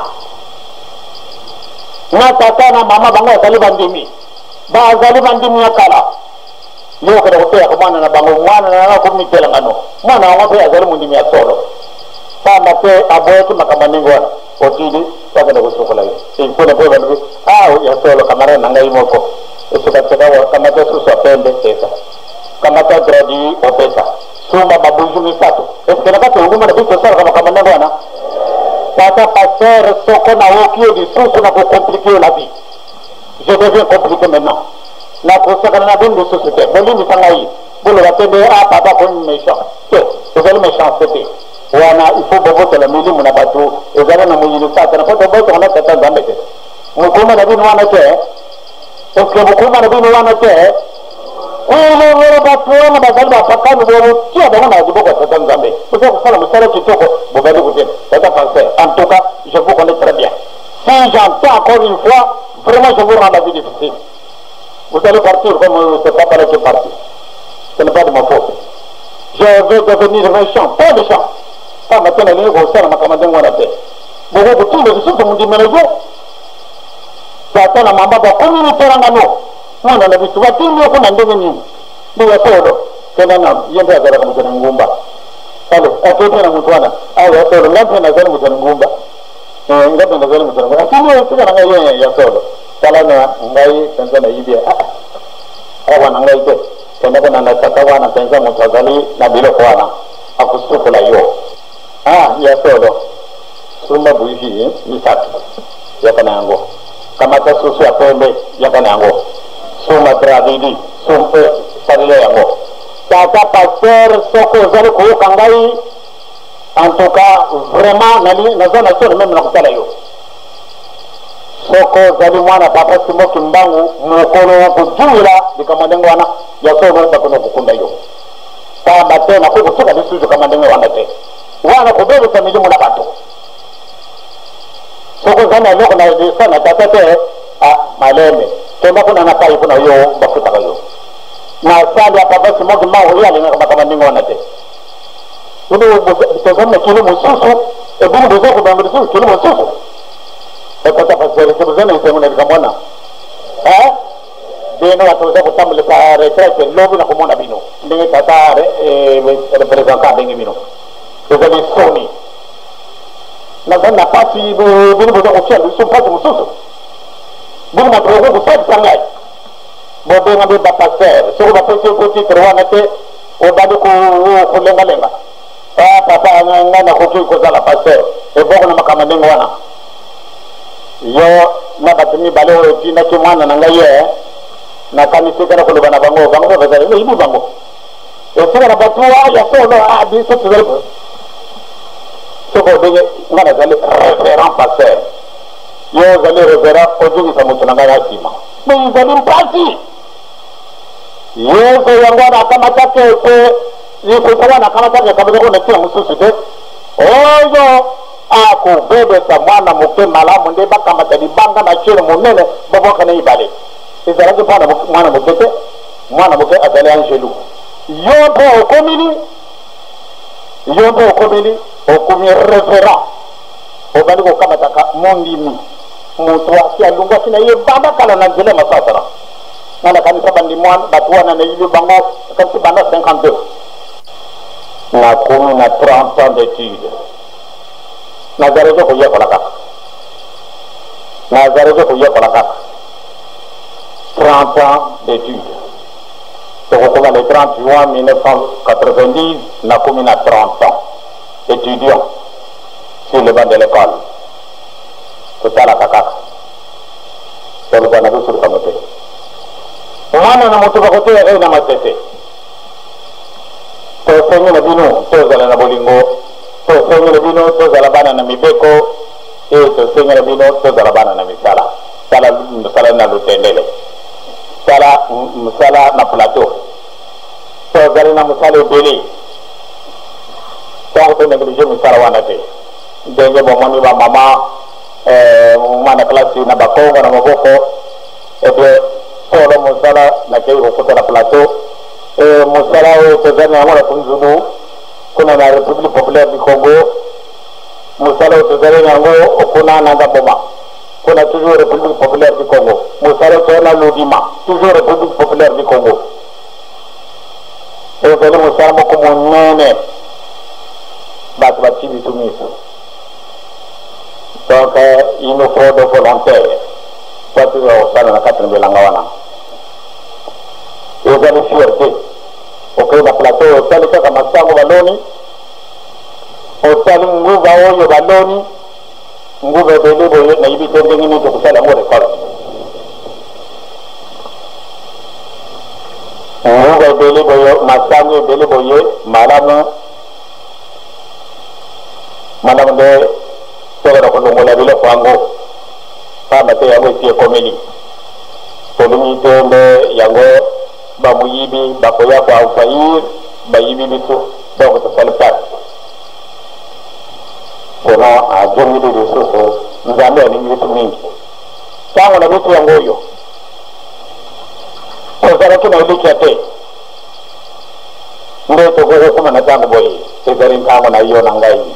Na tata na mama bango bazali bandimi, bazali bandimi ya kala. Yo okende koteyaka mwana na bango, mwana na yango akomi mitelengano. Mwana yango mpe azali mondimi ya solo, pamba te aboyaki makambo ya ndenge wana. Otindi bakende kosukola ye kuna mpe balobi, ah ya solo camarade na ngai moko esekaseka, kamata susu ya pembe pesa, kamata produit opesa, sumba babuju misato. Eske na kati ya ngumba na biso tosalaka makambo ndenge wana? Tata pasteur, soko nayoki yo lisusu na kocomplike yo la vie. Je deviens compliqué maintenant. Nakosakana na bino lisusu te. Bolimbisa ngai. Boloba te nde ah papa akomi méchant. Te, ezali méchanceté te. Wana il faut bobotola milimo na bato ezali na moyini Satana mpo tobotaka na tata Nzambe te. Mokoma na bino wana te. Eske mokoma na bino wana te? Kolongola bato wana bazali bapakano, botia bango na liboko ya tata Nzambe. Boza kosala mosala kitoko, bobandi kote tata pasteur. En tout cas, je vous connais très bien. Si j'entends encore une fois, vraiment je vous rends la vie difficile. Vous allez partir comme ce papa-là qui est parti. Ce n'est pas de ma faute. Je vais devenir méchant, pas méchant. Pamba te nalingi kosala makambo ndenge wana te. Bokoki kotinda lisusu mondimi na yo. Tata na mama bakomi mitelangano. Mwana na biso batindi yo kuna ndenge nini? Nde ya solo kenda nano, ye mpe azalaka moto na ngumba. Ale akei mpe na moto wana, awa ya solo ngai mpe nazali moto na ngumba, eh, ngai mpe nazali moto na ngumba. Atindi yo esika na ngai ye ya solo, tala na ngai mpenza nayibi ye, ah, awa na ngai te, kenda kuna na tata wana mpenza moto azali na biloko wana akosukola yo. Ah, ya solo sumba bougie misato yaka na yango, kamata soso ya pembe yaka na yango, sumba dravidi sumpe salela yango. Tata pasteur, soki ozali koyoka ngai, en tout cas vraiment nali naza na soni meme na kotala yo. Soko ozali mwana papa Simon Kimbangu, mokolo okozungela likambo ndenge wana ya solo, bakona kokunda yo. Pamba te nakoki kotika lisusu kama ndenge wana te, wana kobebisa milimo na bato. Soki ozali na eloko na lesa na tata te, ah, malembe kenda kuna na pai kuna yo bafutaka yo na sali ya papa Simon Kimbangu, ye alingaka makambo ndenge wana te. Bino tozali na kilo mosusu, ebino boza kobamba lisusu kilo mosusu. Tata pasteur, boza na esengo na likambo wana? Eh? Bino bato boza kotambolisa retraite, lobi na komona bino ndenge tata eh, représentant abengi bino, ezali soni. Nazali na pasi, bino boza kotia biso mpasi mosusu. Bino bato bokoki kosalisa ngai. Bobenga mpe ba pasteur, soki bapesi yo titre wana te, obandi kolengalenga. Ah papa, ngai nakoki kozala pasteur, ebongo na makambo ndenge wana. Yo na bato mibale oyo otindaki mwana na ngai ye, nakanisi ete nakoloba na bango, bango mpe bazali, oyebi bango. Esika na bato ya solo, ah biso tozali soki obenge ngai nazali révérend pasteur, yo ozali révérend, ozongisa moto na ngai na nsima. Mais ezali mpasi. Yesu yango wana akamataki ete lifuta wana akamataki akamataki na ntina mosusu te, oyo akobebesa mwana moke malamu nde bakamata libanga na chene monene babwaka na ibale. Ezalaki mpo na mwana moke te, mwana moke azali angelu. Yo mpe okomili, yo mpe okomili, okomi reverend, obandi kokamataka mondimi, moto asi alongwaki na ye banda kala na nzela ya masasana. Nga nakanisa bandimi wana, bato wana nayebi bango, nakanisi banda 52. Nakomi na 30 ans d'études. Nazalaki koyekola kaka. Nazalaki koyekola kaka. 30 ans d'études. Tokokoma le 30 juin 1990, nakomi na 30 ans. Étudiant sur le banc de l'école. Totalaka kaka. Toloba na biso likambo te. Mwana na moto bakoteya ye na masese. Tosengi na bino tozala na bolingo, tosengi na bino tozala bana na mibeko, e tosengi na bino tozala bana na misala. Sala mosala na lutendele, sala mosala na plateau. Tozali na mosala ebele, donc to neglige misala wana te. Ndenge bomoni ba mama eh, mwana klasi na bakongo na maboko, eh bien solo mosala nakei kokuta na plateau. E mosala oyo tozali na yango na Kunzulu kuna na Republique populaire du Congo, mosala oyo tozali na yango kuna na Gaboma kuna toujours Republique populaire du Congo, mosala oyo tozali na Lodima toujours Republique populaire du Congo. Ezali mosala moko monene, bato batii biso miso. Donc il nous faut des volontaires po tozala kosala na kati na bilanga wana. Ezali fierté okei na plateau otali kaka masango baloni, otali nguba oyo baloni, nguba ebele boye, nayebi te ndenge nini tokosala yango recolte. Nguba ebele boye, masango ebele boye, malamu malamu nde tokona kolongola biloko yango, pamba te yango esi ekomeli. Tolingi te nde yango bamoyibi bakoya ko envahir, bayibi biso, donc tosali pasi. Sinon azongeli lisusu, Nzambe alingi biso mingi. Ntango na biso yango oyo tozalaki na elikya te nde tokoki kokoma na ntango boye. Ezali ntango na yo na ngai,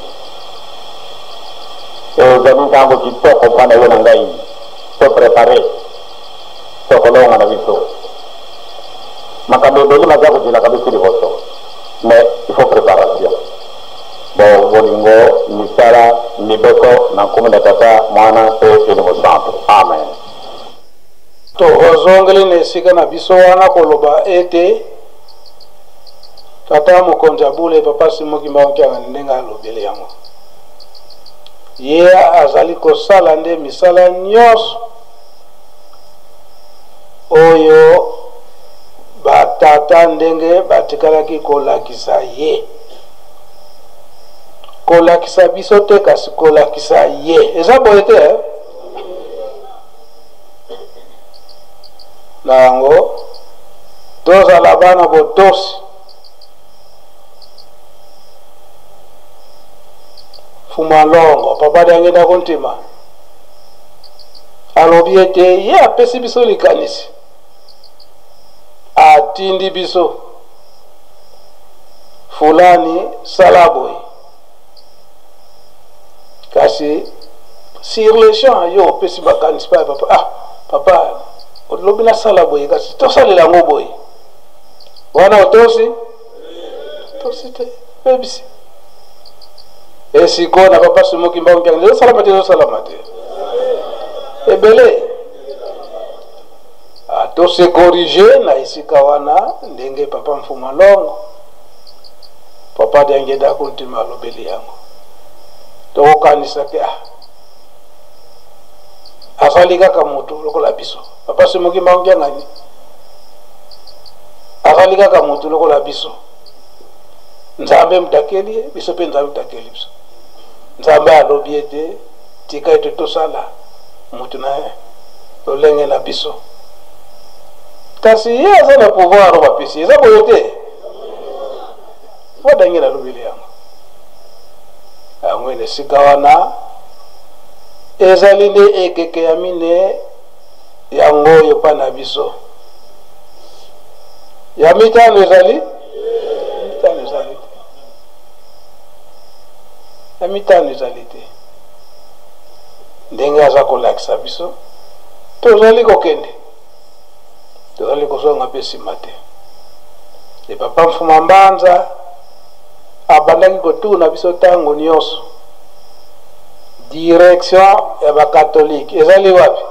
ezali ntango kitoko mpo na yo na ngai. To prepare, tokolonga na biso. Makambo ebele maza kozelaka biso liboso, mais il faut preparation. Bo bolingo, misala, mibeko na nkombo na Tata, Mwana mpe Elimo Santu. Amen. Tozongeli na esika na biso wana koloba ete tata mokonzi ya bule papa Simon Kimbangu Kiangani ndenge alobeli yango, ye azali kosala nde misala nyonso oyo batata ndenge batikalaki kolakisa ye, kolakisa biso te kasi kolakisa ye. Eza boye te eh? Na yango tozala bana botosi, Fuma Longo papa Diangenda Kuntima alobi ete ye apesi biso likanisi, atindi biso fulani sala boye, kasi sur le champ yo opesi makanisi pa papa, ah papa olobi nasala boye, kasi tosalela yango boye, wana otosi tosi te bebisi. Esiko na papa Simon Kimbangu Kiangani ezosalama te, ezosalama te ebele. Ah, tose corrige na esika wana ndenge papa Mfuma Longo, papa Diangenda Kuntima alobeli yango, tokokanisa te ah, azali kaka moto lokola biso. Papa Simon Kimbangu Kiangani azali kaka moto lokola biso. Nzambe moto akeli ye, biso mpe Nzambe moto akeli biso. Nzambe alobi ete tika ete tosala moto na ye lolenge na biso, kasi ye aza na pouvoir oyo bapesi, eza boye te. Mpo ndenge nalobeli yango yango ene esika wana ezali nde ekeke ya mine yango oyo epai na biso ya mitano ezali mitano ezali te ya mitano ezali te ndenge aza kolakisa biso tozali kokende tozali kozonga mpe nsima te e papa mfuma mbanza abandaki kotuna biso ntango nyonso direction ya bakatolike ezali wapi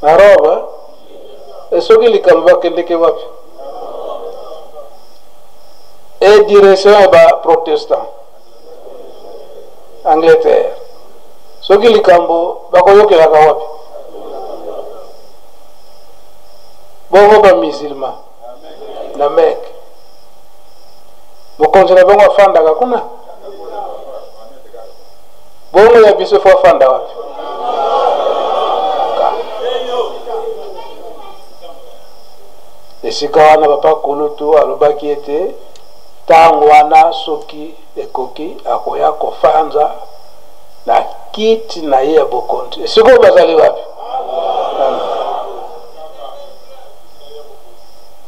na robe e soki likambo bakendeke wapi e direction ya baprotestant Angleterre soki likambo bakoyokelaka wapi bongo bamusulman na Mecque mokonzi na bango afandaka kuna bongo ya biso fo afanda wapi esika wana papa kulutu alobaki ete ntango wana soki ekoki akoya kofanza na kiti na ye ya bokonzi. Sikoyo bazali wapi?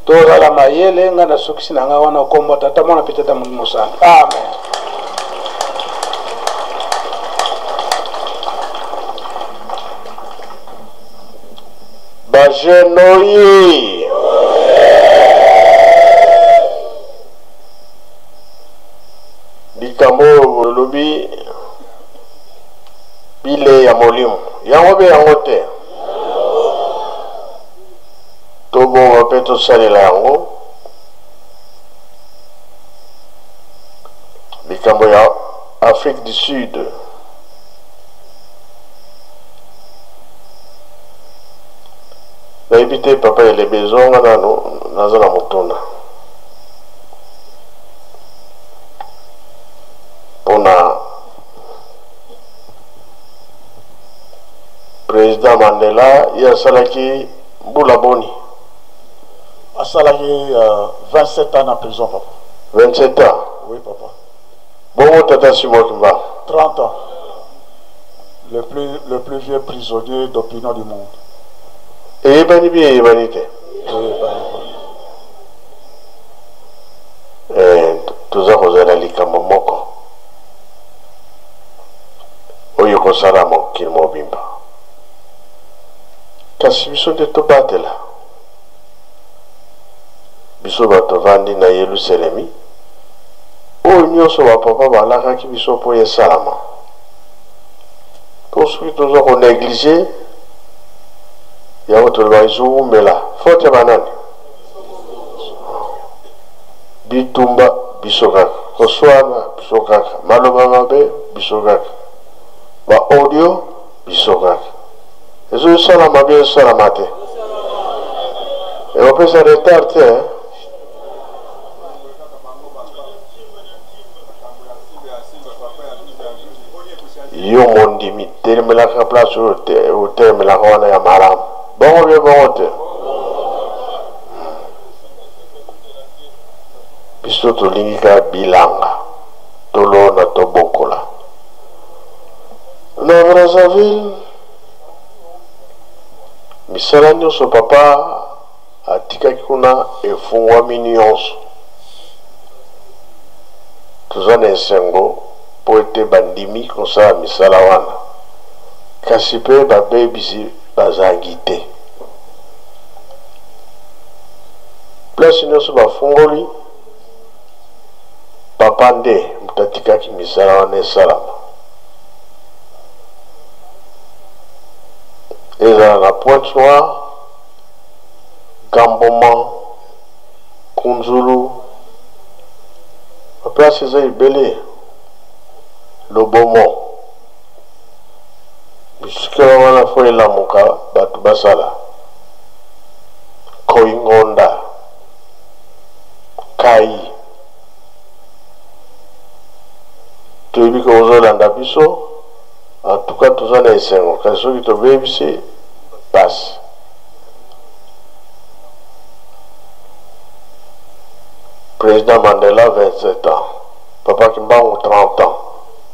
Tozala mayele. Ngai nasukisi na ngai wana, okombo Tata, Mwana mpe Tata Molimo Santu. Amen. Bajeune oye! Likambo oyo bolobi bilei ya molimo yango mpe yango te tobonga mpe tosalela yango likambo ya Afrique du Sud nayebi te papa elebe ezonga nano naza na motuna mpona président Mandela ye asalaki mbula boni? Asalaki 27 ans na prison papa. 27 ans? Oui papa. Bongo tata Simon Kimbangu? 30 ans. Le plus vieux prisonnier d'opinion du monde. Eyebani bien eyebani te? Eyebani. Eh, toza kozala likambo moko oyo ekosala mokili mobimba, kasi biso nde tobatela biso bato tovandi na Yelusalemi, oyo nyonso bapapa balakaki biso mpo esalama. Mpo soki toza koneglige yango, toloba ezowumela faute ya banani? Bitumba biso kaka, koswana biso kaka, maloba mabe biso kaka, ba audio biso kaka. Ezosalama bien, ezosalama te, ekopesa retard te. Yo mondimi telemelaka place oyo otelemelaka wana ya malamu, bongo bie bongo te. Biso tolingi kaka bilanga tolona tobokola na Brazzaville. Misala nyonso papa atikaki kuna efungwami nyonso. Toza na esengo mpo ete bandimi kosala misala wana, kasi mpe babebisi bazangi te. Place nyonso bafungoli, papa nde moto atikaki misala wana esalama. Ezala na Pointe Noire, Gamboma, Kunzulu, baplace eza ebele, Lobomo. Bisika wana fo elamuka bato basala. Koingonda, Kai. Toyebi ke ozolanda biso, en tout cas toza na esengo, kasi soki tobebisi pasi. Président Mandela 27 ans, Papa Kimbangu 30 ans.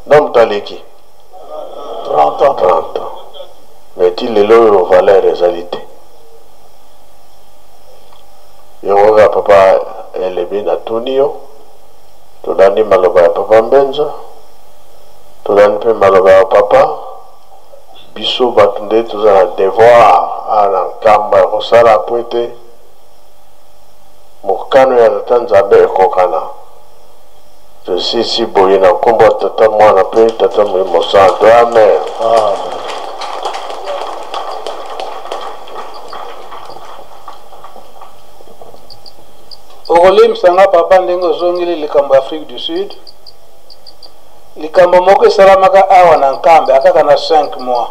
Na moto aleki 30 ans. 30 ans. Mais ti lelo oyo valeur ezali te. Yango kaka papa Elebi natuni yo, tolandi maloba ya papa Mbenza, tolandi mpe maloba ya papa. Biso bato nde toza na devoir awa na Nkamba ya kosala po ete mokano ya Tata Nzambe ekokana. Tosisi boye na nkombo ya Tata, Mwana mpe Tata Molimo Santo. Amen. Amen. Okolimbisa nga papa ndenge ozongeli likambo ya Afrique du Sud. Likambo moko esalamaka awa na Nkamba kaka na 5 mois.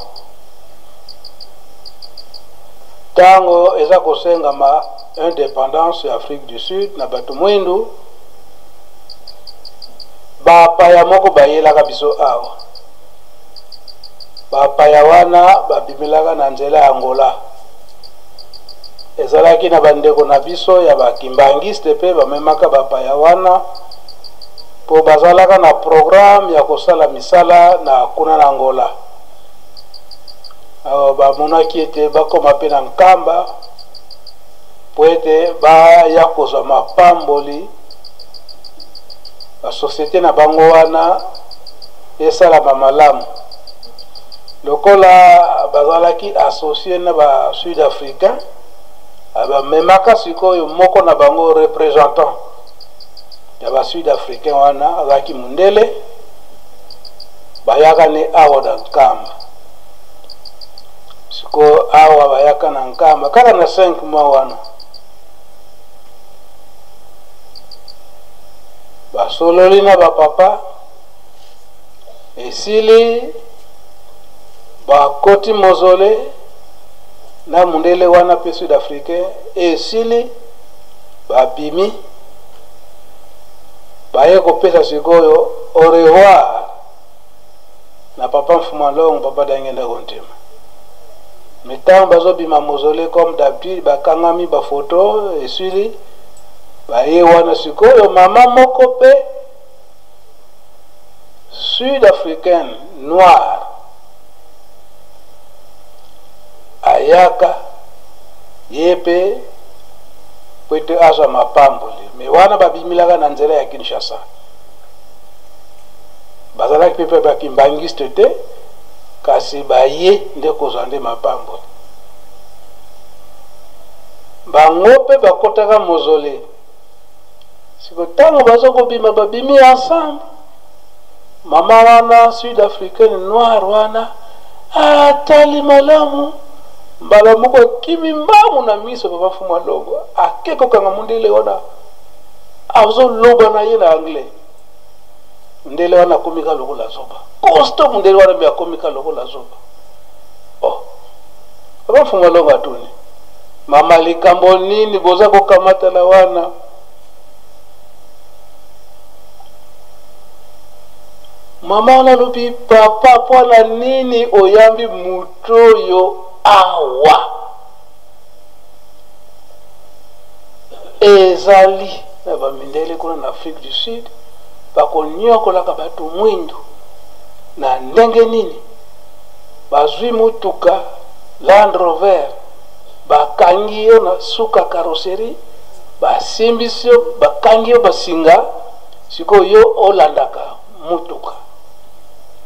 Tango eza kosengama independance ya Afrique du Sud na bato mwindu, bapaya moko bayelaka biso awa. Bapaya wana babimelaka na nzela ya Angola. Ezalaki na bandeko na biso ya ba kimbanguiste pe bamemaka bapaya wana po bazalaka na programme ya kosala misala na kuna na Angola. Awa bamonaki ete bakoma pe na Nkamba po ete baya kozwa mapamboli ba societe na bango wana esalama malamu. Lokola bazalaki associe na ba sud africain, bamemaka sikoyo moko na bango representant ya ba sud africain wana azalaki mundele, bayaka ne awa na Nkamba. Sikoyo awa bayaka na Nkamba kaka na 5 mois wana basololi na ba papa, esili bakoti mozole na mundele wana pe sud africain, esili babimi baye kopesa sikoyo au revoir na papa Mfuma Longo, papa Diangienda Kuntima. Mais ntango bazobima mozole comme d'habitude, bakangami ba photo, esili baye wana sikoyo mama moko pe sud-africaine noire ayaka ye pe po ete azwa mapamboli. Mais wana babimilaka na nzela ya Kinshasa, bazalaki pe ba kimbanguiste te, kasi baye nde kozwa nde mapamboli. Bango pe bakotaka mozole. Siko tango bazo kobima, babimi ensemble. Mama wana sud-africaine noire wana atali malamu, mbala moko akimi mbangu na miso papa Mfumu Longo, ake kokanga mundele wana, azoloba na ye na anglais. Mundele wana akomi ka lokola zoba. Costaud mundele wana me akomi ka lokola zoba. Oh. Papa Mfumu Longo atuni, mama likambo nini boza kokamatana wana? Mama wana alobi, papa mpo na nini oyambi moto oyo awa? Ezali na bamindele kuna na Afrique du Sud bakonyokolaka bato mwindu na ndenge nini? Bazwi motuka Land Rover, bakangi yo na suka carrosserie, basimbisi yo, bakangi yo basinga, sikoyo yo olandaka motuka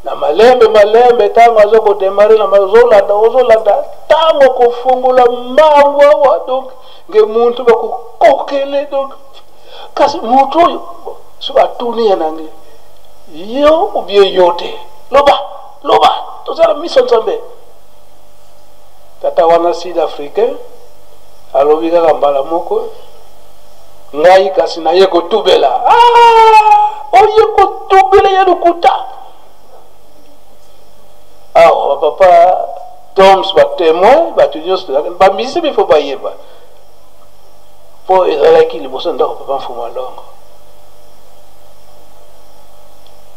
na malembe malembe, ntango aza kodemare na ozolanda, ozolanda, ntango kofungola mbangu awa, donc nge muntu bakokokele, donc kasi muntu oyo soki atuni ye na nge, Yo ou bien yo te? Loba, loba, tozala miso Nzambe. Tata wana sud africain alobi kaka mbala moko, ngai kasi naye kotubela. Ah, oye kotubela ya lokuta. Awa papa Toms ba témoin, bato nyonso ba musicien il faut bayeba. Po ezalaki liboso ndako papa Mfumu Alongo.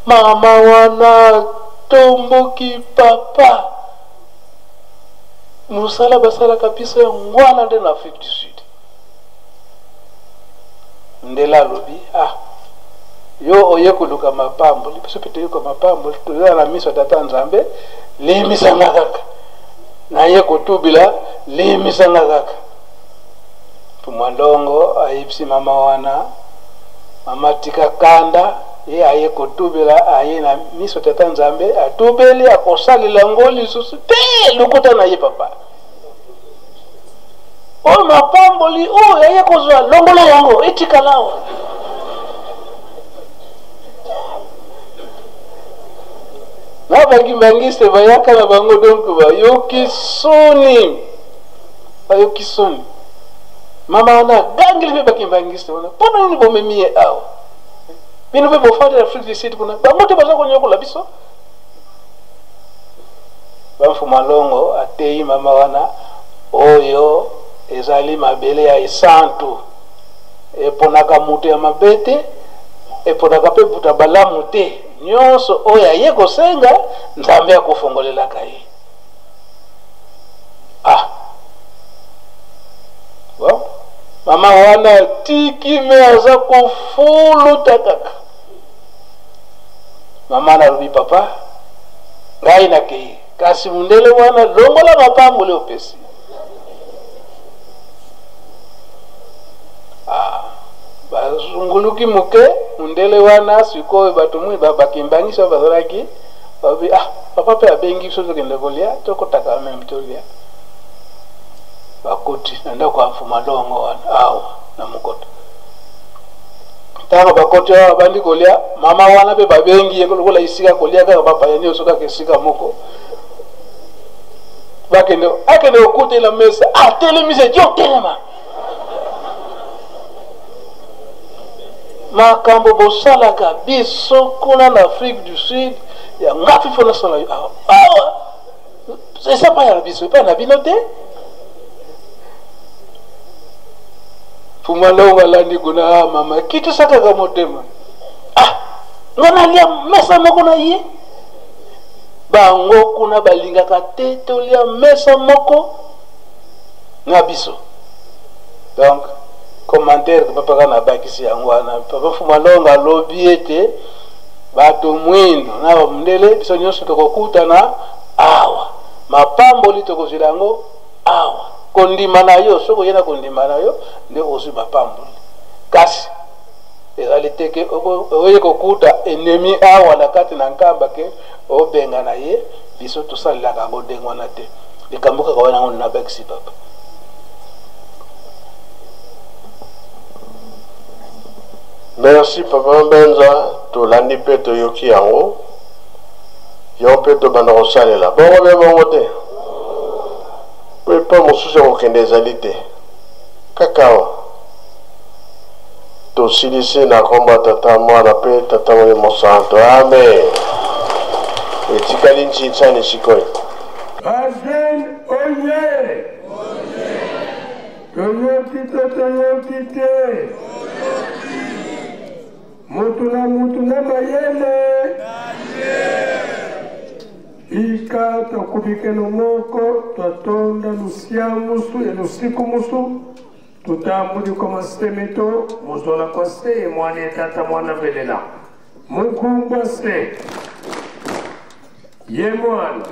Mama wana tomboki papa. Mosala basalaka biso ya ngwana nde na Afrique du Sud. Ndela alobi ah yo oye koluka mapamboli, biso mpe toyoka mapamboli, toza na miso ya tata Nzambe, limbisa nga kaka naye kotubila, limbisa nga kaka. Mfumu Longo ayebisi mama wana, mama tika kanda, ye aye kotubela, aye na miso tata Nzambe, atubeli, akosalela yango lisusu te, lokuta na ye papa. Oyo mapamboli oyo aye kozwa, longola yango, etikala awa. Na bakimbangiste bayaka na bango, donc bayoki soni, bayoki soni. Mama wana agangeli mpe bakimbangiste wana, mpo na nini bomemi ye awa? Bino mpe bofandi na Afrique du Sud kuna, bango te baza konyokola biso. Bamfuma Longo ateyi mama wana, oyo ezali mabele ya esantu, eponaka moto ya mabe te, eponaka mpe moto ya balamu te. Nyonso oyo aye kosenga, Nzambe akofongolelaka ye. Ah bon, mama wana atiki me aza kofuluta kaka. Mama nalobi, papa ngai nakei, kasi mundele wana longola mapamboli opesi. Ah, bazunguluki moke mundele wana. Sikoyo bato mwi bakimbangisi oyo bazalaki babi, ah papa mpe abengi biso tokende kolia, tokotaka meme tolia. Bakoti na ndako ya Mfuma Longo wana awa na mokoto. Ntango bakoti awa babandi kolia, mama wana mpe babengi ye lokola esika kolia kaka bapaya nyonso kaka esika moko. Bakende, akende kokutela mesa, atelemisa yo telema. Makambo bosalaka biso kuna na Afrique du Sud ya ngafi fo nasala yo awa. Awa eza epai ya biso, epai na bino te. Fuma Longo alandi kuna, ah, mama kitisa kaka motema. Ah, nga nalia mesa moko na ye. Bango kuna balingaka te tolia mesa moko na biso. Donc commentaire papa kaka nabakisi yango wana. Papa Fuma Longo alobi ete bato mwindo na bamundele biso nyonso tokokutana awa, mapamboli tokozwela yango awa. Kondima na yo, soki oye na kondima na yo nde ozwi mapamboli, kasi ezali te ke oye kokuta ennemi awa na kati na nkamba ke obengana ye. Biso tosalelaka yango ndenge wana te. Likambo kaka wana yango nabakisi papa. Merci papa Mbenza, tolandi mpe toyoki yango, yo mpe tobanda kosalela bongo mpe bongo te, mpo epai mosusu ya kokende ezali te, kaka awa tosilisi na nkombo ya Tata, Mwana mpe Tata Molimo Santo. Amen. Etikali ntsinsani sikoyo. Bajeune oye! Toyoki to toyoki te? Mutu na mutu na mayele. Ika tokubikeno moko twatonda lusia musu e lusiku musu tutambuli kwa masemeto muzola kwa se mwana etata mwana velela mukumbwa se ye mwana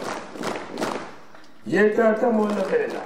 ye tata mwana velela.